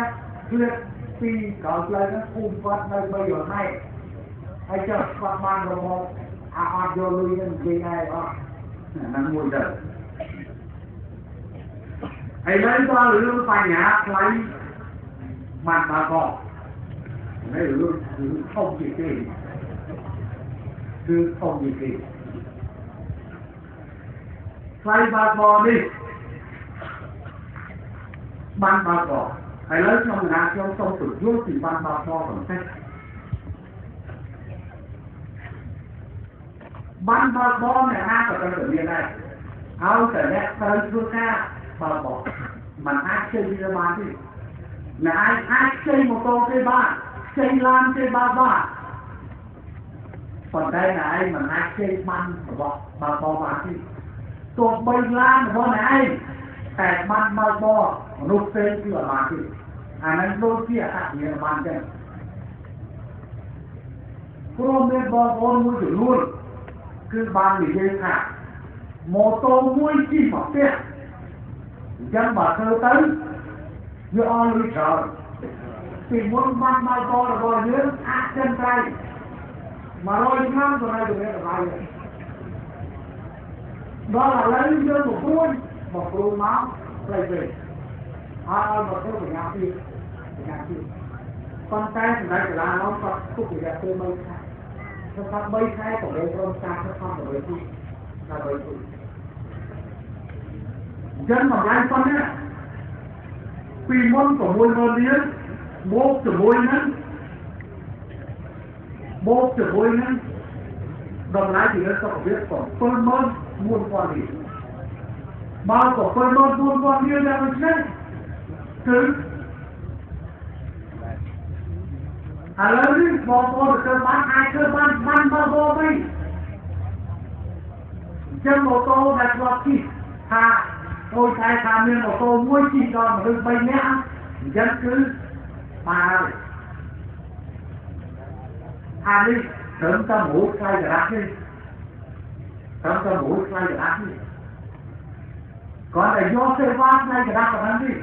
ឃ្លាតពីក្រោយផ្លូវហ្នឹងភូមិគាត់នៅ300ម៉ែត្រហើយចុះគាត់បានរមអាអត់យកលុយនឹងនិយាយដែរអត់ហ្នឹងមួយទៅហើយឡើយដល់រឿងបញ្ហាថ្លៃបានបើកនេះរឿងគឺធំជាងគេគឺធំជាងគេថ្លៃបើកបនេះបានបើកបហើយឡើយខ្ញុំណាខ្ញុំសូមពន្យល់ពីបានបើកបបន្តិចបានបើកបអ្នកណាក៏ត្រូវតែមានដែរឲ្យតែអ្នកត្រូវធ្វើការបើកបមិនអាចជិះវាបានទេអ្នកអាចជិះម៉ូតូគេបានជិះឡានគេបានបានប៉ុន្តែអ្នកឯងមិនអាចជិះបានរបស់បើកបបានទេទោះបីឡានរបស់អ្នកឯងតែបានបើកបមនុស្សផ្សេងគឺអត់បានទេអាហ្នឹងដូចជាអត្តញ្ញាណបានចឹងព្រោះមានបងប្អូនមួយចំនួនគឺបាននិយាយថាម៉ូតូមួយជិះមកផ្ទះអញ្ចឹងបើធ្វើទៅវាអស់លុយច្រើនពីមុនបានបើកបរបស់យើងអាចចិនត្រៃ100ឆ្នាំក៏នៅតែមានតម្លៃដល់ឥឡូវយើងមកព្រួយមកព្រួយមកផ្លៃវិញអត់ឲ្យមកធ្វើបញ្ញាទៀតបញ្ញាទៀតប៉ុន្តែសម្រាប់កលានោះគាត់ទុករយៈពេល3ខែគាត់ថា3ខែប្រមូលព្រមការខិតខំដើម្បីទីដើម្បីទីអញ្ចឹងតម្លៃប៉ុណ្ណេះពីមុន60000រៀលបូកជាមួយនឹងបូកជាមួយនឹងតម្លៃពីលើសុខភាព74000រៀលបើ74000រៀលយ៉ាងដូចនេះគឺឥឡូវនេះបងប្អូនទៅបានអាចធ្វើបានបានបើបវិញអញ្ចឹងម៉ូតូដែលធ្លាប់ជិះថាអូយ តែថាមានម៉ូតូមួយជិះដល់មនុស្ស3នាក់អញ្ចឹងគឺបានហើយអានេះត្រឹមតែមួយថ្លៃក្រាស់នេះត្រឹមតែមួយថ្លៃក្រាស់នេះគាត់តែយកសេវាថ្លៃក្រាស់ប៉ុណ្ណឹងនេះ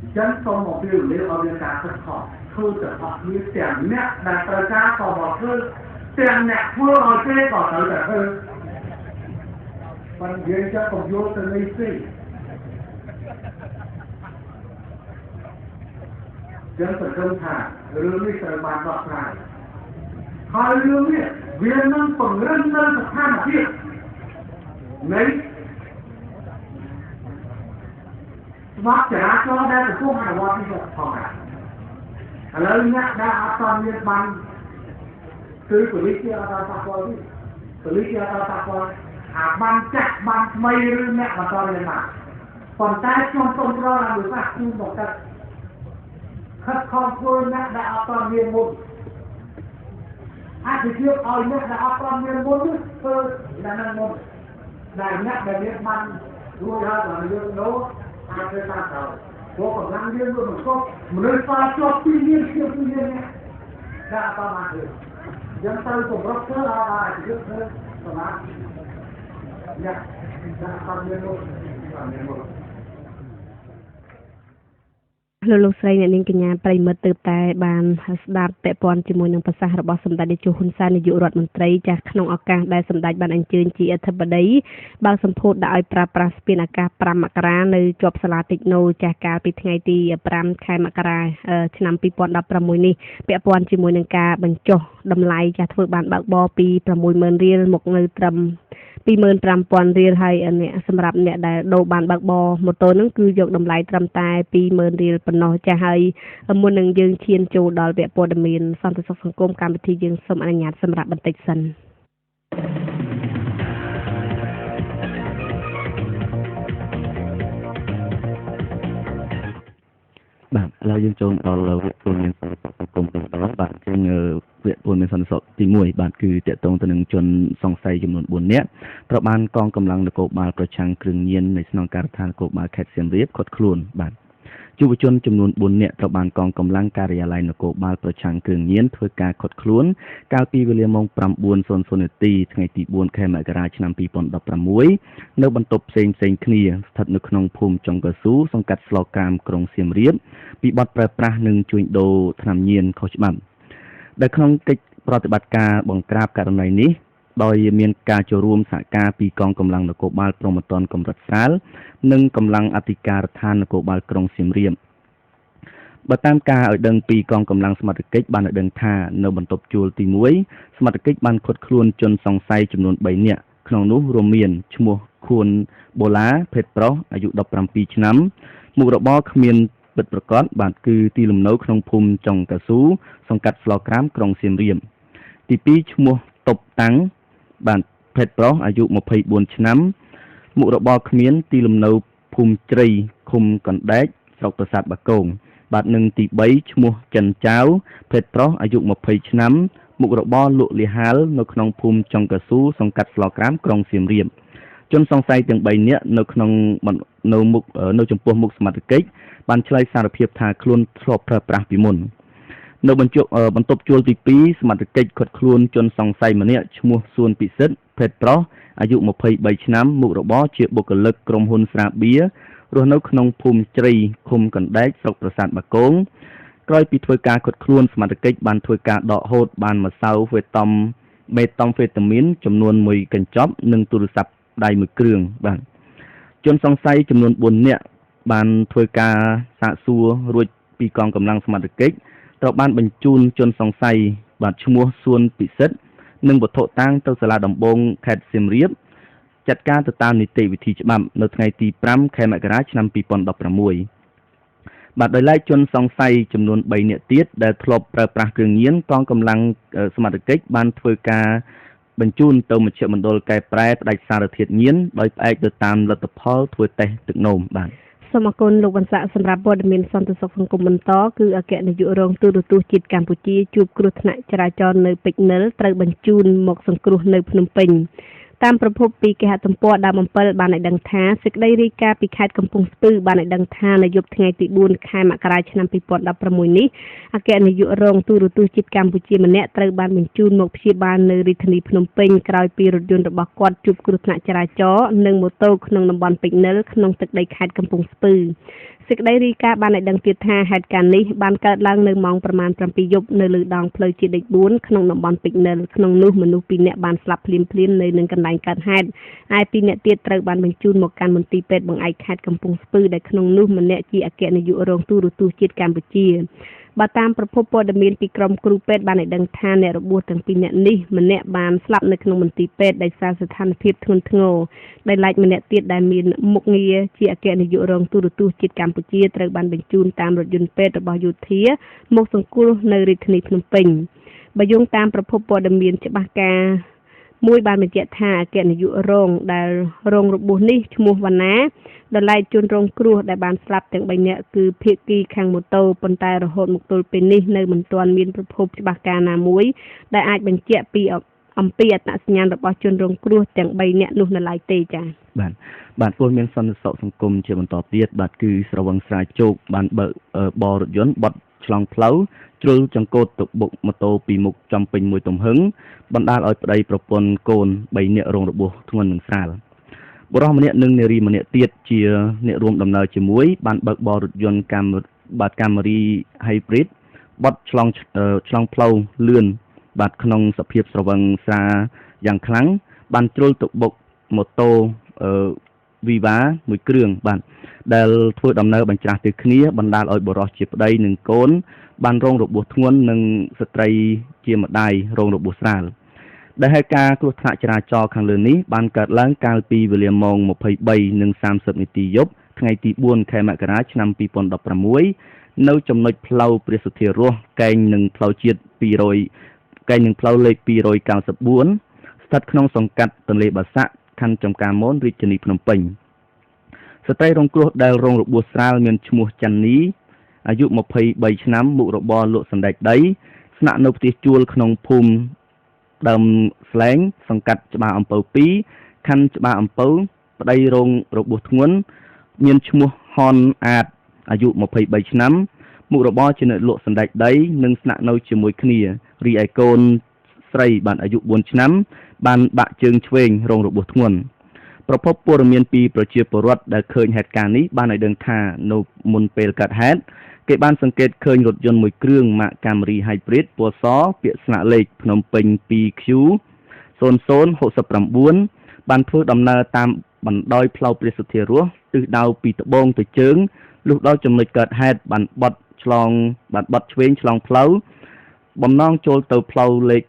អញ្ចឹងសូមមកពីលាឲ្យមានការខិតខំធ្វើទាំងអស់គ្នាទាំងអ្នកដែលត្រូវការក៏មកធ្វើទាំងអ្នកធ្វើឲ្យគេក៏ត្រូវតែធ្វើប៉ុន្តែយើងจะកុំយល់ទៅនេះទេចឹងសង្ឃឹមថារឿងនេះត្រូវបានដោះស្រាយហើយរឿងនេះវានឹងពង្រឹងនៅស្ថានភាពនៃច្បាប់ចរាចរណ៍ដែលកំពុងអនុវត្តនេះផងដែរឥឡូវអ្នកដែលអត់ទាន់មានបានគឺប៉ូលីសគេអត់ដល់ប៉ះពាល់ទេប៉ូលីសគេអត់ដល់ប៉ះពាល់អាបានចាស់បានថ្មីឬអ្នកបន្តរៀនមកប៉ុន្តែខ្ញុំសូមផ្ដល់អនុសាសន៍ជូនមកទឹកខិតខំធ្វើអ្នកដែលអត់ទាន់មានមុនអាទិភាពឲ្យអ្នកដែលអត់ទាន់មានមុននេះធ្វើនៅនឹងមុនដែលអ្នកដែលមានបានរួចហើយដល់យើងនោះអាចធ្វើតាមក្រោយព្រោះកម្លាំងយើងវាមិនគ្រប់មនុស្សស្គាល់ជាប់2លានជាង2លានអ្នកដែលអត់បានធ្វើយើងត្រូវសម្រុកធ្វើឲ្យអាទិភាពធ្វើសម្រាប់អ្នកដែលអត់មានមុនអត់មានមុនលោកលោកស្រីអ្នកនាងកញ្ញាប្រិមិត្តទើបតែបានស្ដាប់ពាក់ព័ន្ធជាមួយនឹងប្រសាសន៍របស់សម្ដេចតេជោហ៊ុនសែននាយករដ្ឋមន្ត្រីចាស់ក្នុងឱកាសដែលសម្ដេចបានអញ្ជើញជាអធិបតីបើកសម្ពោធដាក់ឲ្យប្រើប្រាស់ស្ពានអាកាស5មករានៅជាប់សាលាតិចណូចាស់កាលពីថ្ងៃទី5ខែមករាឆ្នាំ2016នេះពាក់ព័ន្ធជាមួយនឹងការបញ្ចុះតម្លៃចាស់ធ្វើបានបើកបរពី60000រៀលមកនៅត្រឹម25000រៀលហើយអ្នកសម្រាប់អ្នកដែលដូរបានបើកបរម៉ូតូហ្នឹងគឺយកតម្លៃត្រឹមតែ20000រៀលប៉ុណ្ណោះចាស់ហើយមុននឹងយើងឈានចូលដល់វគ្គព័ត៌មានសន្តិសុខសង្គមកម្មវិធីយើងសូមអនុញ្ញាតសម្រាប់បន្តិចសិនបាទឥឡូវយើងចូលដល់វគ្គព័ត៌មានសន្តិសុខសង្គមទាំងដល់បាទជាងវគ្គព័ត៌មានសន្តិសុខទី1បាទគឺតកតងទៅនឹងជនសង្ស័យចំនួន4នាក់ត្រូវបានកងកម្លាំងនគរបាលប្រឆាំងគ្រឿងញៀននៃស្នងការដ្ឋាននគរបាលខេត្តសៀមរាបឃាត់ខ្លួនបាទយុវជនចំនួន4នាក់ត្រូវបានកងកម្លាំងការិយាល័យនគរបាលប្រឆាំងគ្រឿងញៀនធ្វើការឃាត់ខ្លួនកាលពីវេលាម៉ោង9:00នាទីថ្ងៃទី4ខែមករាឆ្នាំ2016នៅបន្ទប់ផ្សេងផ្សេងគ្នាស្ថិតនៅក្នុងភូមិចុងកៅស៊ូសង្កាត់ស្លកាមក្រុងសៀមរាបពីបទប្រើប្រាស់និងជួញដូរថ្នាំញៀនខុសច្បាប់ដែលក្នុងកិច្ចប្រតិបត្តិការបង្ក្រាបករណីនេះដោយមានការចូលរួមសហការពីកងកម្លាំងនគរបាលព្រហ្មទណ្ឌកម្រិតស្រាលនិងកម្លាំងអធិការដ្ឋាននគរបាលក្រុងសៀមរាបបើតាមការឲ្យដឹងពីកងកម្លាំងសមត្ថកិច្ចបានឲ្យដឹងថានៅបន្ទប់ជួលទី1សមត្ថកិច្ចបានឃាត់ខ្លួនជនសង្ស័យចំនួន3នាក់ក្នុងនោះរួមមានឈ្មោះខួនបូឡាភេទប្រុសអាយុ17ឆ្នាំមុខរបរគ្មានពិតប្រាកដបាទគឺទីលំនៅក្នុងភូមិចុងកៅស៊ូសង្កាត់ស្លក្រាមក្រុងសៀមរាបទី2ឈ្មោះតុបតាំងបាទភេទប្រុសអាយុ24ឆ្នាំមុខរបរគ្មានទីលំនៅភូមិជ្រៃឃុំកណ្ដែកស្រុកប្រាសាទបាគងបាទនិងទី3ឈ្មោះចិនចៅភេទប្រុសអាយុ20ឆ្នាំមុខរបរលក់លៀហាលនៅក្នុងភូមិចុងកៅស៊ូសង្កាត់ស្លក្រាមក្រុងសៀមរាបជនសង្ស័យទាំង3នាក់នៅក្នុងនៅមុខនៅចំពោះមុខសមត្ថកិច្ចបានឆ្លើយសារភាពថាខ្លួនធ្លាប់ប្រើប្រាស់ពីមុននៅបន្ទប់ជួលទី2សមត្ថកិច្ចឃាត់ខ្លួនជនសង្ស័យម្នាក់ឈ្មោះសួនពិសិដ្ឋភេទប្រុសអាយុ23ឆ្នាំមុខរបរជាបុគ្គលិកក្រុមហ៊ុនស្រាបៀរស់នៅក្នុងភូមិជ្រៃឃុំកណ្ដែកស្រុកប្រាសាទបាគងក្រោយពីធ្វើការឃាត់ខ្លួនសមត្ថកិច្ចបានធ្វើការដកហូតបានម្សៅហ្វេតំមេតំហ្វេតាមីនចំនួន1កញ្ចប់និងទូរស័ព្ទដៃ1គ្រឿងបាទជនសង្ស័យចំនួន4នាក់បានធ្វើការសាកសួររួចពីកងកម្លាំងសមត្ថកិច្ចត្រូវបានបញ្ជូនជនសង្ស័យបាទឈ្មោះសួនពិសិដ្ឋនិងវត្ថុតាងទៅសាលាដំបងខេត្តសៀមរាបចាត់ការទៅតាមនីតិវិធីច្បាប់នៅថ្ងៃទី5ខែមករាឆ្នាំ2016បាទដោយឡែកជនសង្ស័យចំនួន3នាក់ទៀតដែលធ្លាប់ប្រើប្រាស់គ្រឿងញៀនកងកម្លាំងសមត្ថកិច្ចបានធ្វើការបញ្ជូនទៅមជ្ឈមណ្ឌលកែប្រែផ្ដាច់សារធាតុញៀនដោយផ្អែកទៅតាមលទ្ធផលធ្វើតេស្តទឹកនោមបាទសូមអរគុណលោកបន្សាក់សម្រាប់ព័ត៌មានសន្តិសុខសង្គមបន្តគឺអគ្គនាយករងទូរទស្សន៍ជាតិកម្ពុជាជួបគ្រោះថ្នាក់ចរាចរណ៍នៅពេជ្រនិលត្រូវបញ្ជូនមកសង្គ្រោះនៅភ្នំពេញ តាមប្រភពពីគេហទំព័រដើមអំពិលបានឲ្យដឹងថាសេចក្តីរាយការណ៍ពីខេត្តកំពង់ស្ពឺបានឲ្យដឹងថានៅយប់ថ្ងៃទី4ខែមករាឆ្នាំ2016នេះអគ្គនាយករងទូរទស្សន៍ជាតិកម្ពុជាម្នាក់ត្រូវបានបញ្ជូនមកព្យាបាលនៅរាជធានីភ្នំពេញក្រោយពីរថយន្តរបស់គាត់ជួបគ្រោះថ្នាក់ចរាចរណ៍និងម៉ូតូក្នុងតំបន់ពេជ្រនិលក្នុងទឹកដីខេត្តកំពង់ស្ពឺសេចក្តីរាយការណ៍បានឲ្យដឹងទៀតថាហេតុការណ៍នេះបានកើតឡើងនៅម៉ោងប្រមាណ7យប់នៅលើដងផ្លូវជាតិលេខ4ក្នុងតំបន់ពេជ្រនិលក្នុងនោះមនុស្ស2នាក់បានស្លាប់ភ្លាមៗនៅនឹងកន្លែងកើតហេតុឯ2នាក់ទៀតត្រូវបានបញ្ជូនមកកាន់មន្ទីរពេទ្យបង្អែកខេត្តកំពង់ស្ពឺដែលក្នុងនោះម្នាក់ជាអគ្គនាយករងទូរទស្សន៍ជាតិកម្ពុជាបើតាមប្រភពព័ត៌មានពីក្រុមគ្រូពេទ្យបានឲ្យដឹងថាអ្នករបួសទាំងពីរនាក់នេះម្នាក់បានស្លាប់នៅក្នុងមន្ទីរពេទ្យដោយសារស្ថានភាពធ្ងន់ធ្ងរដោយឡែកម្នាក់ទៀតដែលមានមុខងារជាអគ្គនាយករងទូរទស្សន៍ជាតិកម្ពុជាត្រូវបានបញ្ជូនតាមរថយន្តពេទ្យរបស់យោធាមកសង្គ្រោះនៅរាជធានីភ្នំពេញបើយោងតាមប្រភពព័ត៌មានច្បាស់ការមួយបានបញ្ជាក់ថាអគ្គនាយករងដែលរងរបួសនេះឈ្មោះវណ្ណាដោយឡែកជនរងគ្រោះដែលបានស្លាប់ទាំង3នាក់គឺភាគីខាងម៉ូតូប៉ុន្តែរហូតមកទល់ពេលនេះនៅមិនទាន់មានប្រភពច្បាស់ការណាមួយដែលអាចបញ្ជាក់ពីអំពីអត្តសញ្ញាណរបស់ជនរងគ្រោះទាំង3នាក់នោះនៅឡើយទេចា៎បាទពលមានសន្តិសុខសង្គមជាបន្តទៀតបាទគឺស្រវឹងស្រាជោគបានបើកបររថយន្តបត់ឆ្លងផ្លូវជ្រុលចង្កូតទៅបុកម៉ូតូពីមុខចំពេញមួយទំហឹងបណ្ដាលឲ្យប្តីប្រពន្ធកូន3នាក់រងរបួសធ្ងន់និងស្រាលបុរសម្នាក់និងនារីម្នាក់ទៀតជាអ្នករួមដំណើរជាមួយបានបើកបររថយន្តCamry Hybrid បត់ឆ្លងផ្លូវលឿនបាទក្នុងសភាពស្រវឹងស្រាយ៉ាងខ្លាំងបានជ្រុលទៅបុកម៉ូតូវីវ៉ាមួយគ្រឿងបាទដែលធ្វើដំណើរបញ្ច្រាស់ទៅគ្នាបណ្ដាលឲ្យបុរសជាប្តីនិងកូនបានរងរបួសធ្ងន់និងស្ត្រីជាម្ដាយរងរបួសស្រាលដែលហេតុការណ៍គ្រោះថ្នាក់ចរាចរណ៍ខាងលើនេះបានកើតឡើងកាលពីវេលាម៉ោង23:30នាទីយប់ថ្ងៃទី4ខែមករាឆ្នាំ2016នៅចំណុចផ្លូវព្រះសុធារសកែងនឹងផ្លូវជាតិ200កែងនឹងផ្លូវលេខ294ស្ថិតក្នុងសង្កាត់ទន្លេបាសាក់ខណ្ឌចំការមនរាជធានីភ្នំពេញស្ត្រីរងគ្រោះដែលរងរបួសស្រាលមានឈ្មោះច័ន្ទនីអាយុ23ឆ្នាំមុខរបរលក់សណ្តែកដីស្នាក់នៅផ្ទះជួលក្នុងភូមិដើមស្លែងសង្កាត់ច្បារអំពៅ2ខណ្ឌច្បារអំពៅប្តីរងរបួសធ្ងន់មានឈ្មោះហនអាតអាយុ23ឆ្នាំមុខរបរជាអ្នកលក់សណ្តែកដីនិងស្នាក់នៅជាមួយគ្នារីឯកូនស្រីបានអាយុ4ឆ្នាំបានបាក់ជើងឆ្វេងរងរបួសធ្ងន់ប្រភពព័ត៌មានពីប្រជាពលរដ្ឋដែលឃើញហេតុការណ៍នេះបានឲ្យដឹងថានៅមុនពេលកើតហេតុគេបានសង្កេតឃើញរថយន្តមួយគ្រឿងម៉ាក Camry Hybrid ពណ៌សពាក្យស្លាកលេខភ្នំពេញ 2Q 0069បានធ្វើដំណើរតាមបណ្ដោយផ្លូវព្រះសុធារសទិសដៅពីត្បូងទៅជើងលុះដល់ចំណុចកើតហេតុបានបត់ឆ្វេងឆ្លងផ្លូវបំណងចូលទៅផ្លូវលេខ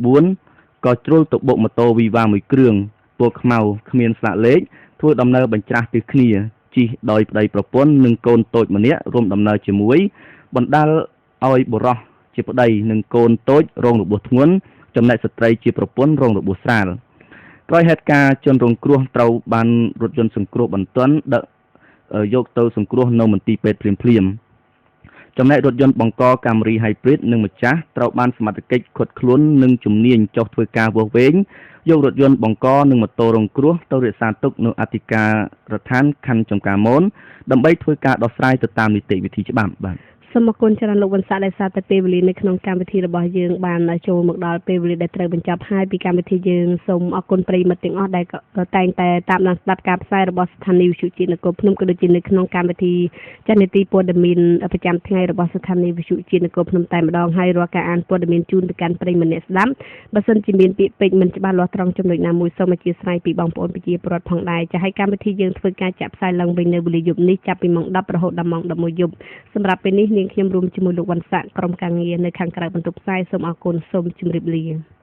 294ក៏ជ្រុលទៅបុកម៉ូតូវីវ៉ាមួយគ្រឿងពណ៌ខ្មៅគ្មានស្លាកលេខធ្វើដំណើរបញ្ច្រាស់ទិសគ្នាជិះដោយប្តីប្រពន្ធនិងកូនតូចម្នាក់រួមដំណើរជាមួយបណ្ដាលឲ្យបុរសជាប្តីនិងកូនតូចរងរបួសធ្ងន់ចំណែកស្ត្រីជាប្រពន្ធរងរបួសស្រាលក្រោយហេតុការណ៍ជនរងគ្រោះត្រូវបានរថយន្តសង្គ្រោះបន្ទាន់ដឹកយកទៅសង្គ្រោះនៅមន្ទីរពេទ្យភ្លាមៗចំណែករថយន្តបង្ក Camry Hybrid និងម្ចាស់ត្រូវបានសមត្ថកិច្ចឃាត់ខ្លួននិងជំនាញចុះធ្វើការវាស់វែងយករថយន្តបង្កនិងម៉ូតូរងគ្រោះទៅរក្សាទុកនៅអធិការដ្ឋានខណ្ឌចំការមនដើម្បីធ្វើការដោះស្រាយទៅតាមនីតិវិធីច្បាប់បាទសូមអរគុណច្រើនលោកវ៉ាន់សាដែលសារតែពេលវេលានៅក្នុងកម្មវិធីរបស់យើងបានចូលមកដល់ពេលវេលាដែលត្រូវបញ្ចប់ហើយពីកម្មវិធីយើងសូមអរគុណប្រិយមិត្តទាំងអស់ដែលតែងតែតាមដានស្ដាប់ការផ្សាយរបស់ស្ថានីយ៍វិទ្យុជាតិនគរភ្នំក៏ដូចជានៅក្នុងកម្មវិធីចានីតិព័ត៌មានប្រចាំថ្ងៃរបស់ស្ថានីយ៍វិទ្យុជាតិនគរភ្នំតែម្ដងហើយរាល់ការអានព័ត៌មានជូនទៅកាន់ប្រិយមិត្តអ្នកស្ដាប់បើសិនជាមានពាក្យពេចន៍មិនច្បាស់លាស់ត្រង់ចំណុចណាមួយសូមអធ្យាស្រ័យពីបងប្អូនប្រជាពលរដ្ឋផងដែរចាឲ្យកម្មវិធីយើងធ្វើការចាក់ផ្សាយឡើងវិញនៅវេលាយប់នេះចាប់ពីម៉ោង10រហូតដល់ម៉ោង11យប់សម្រាប់ពេលនេះនាងខ្ញុំរួមជាមួយលោកវ៉ាន់សាក់ក្រុមការងារនៅខាងក្រៅបន្ទប់ផ្សាយសូមអរគុណសូមជម្រាបលា។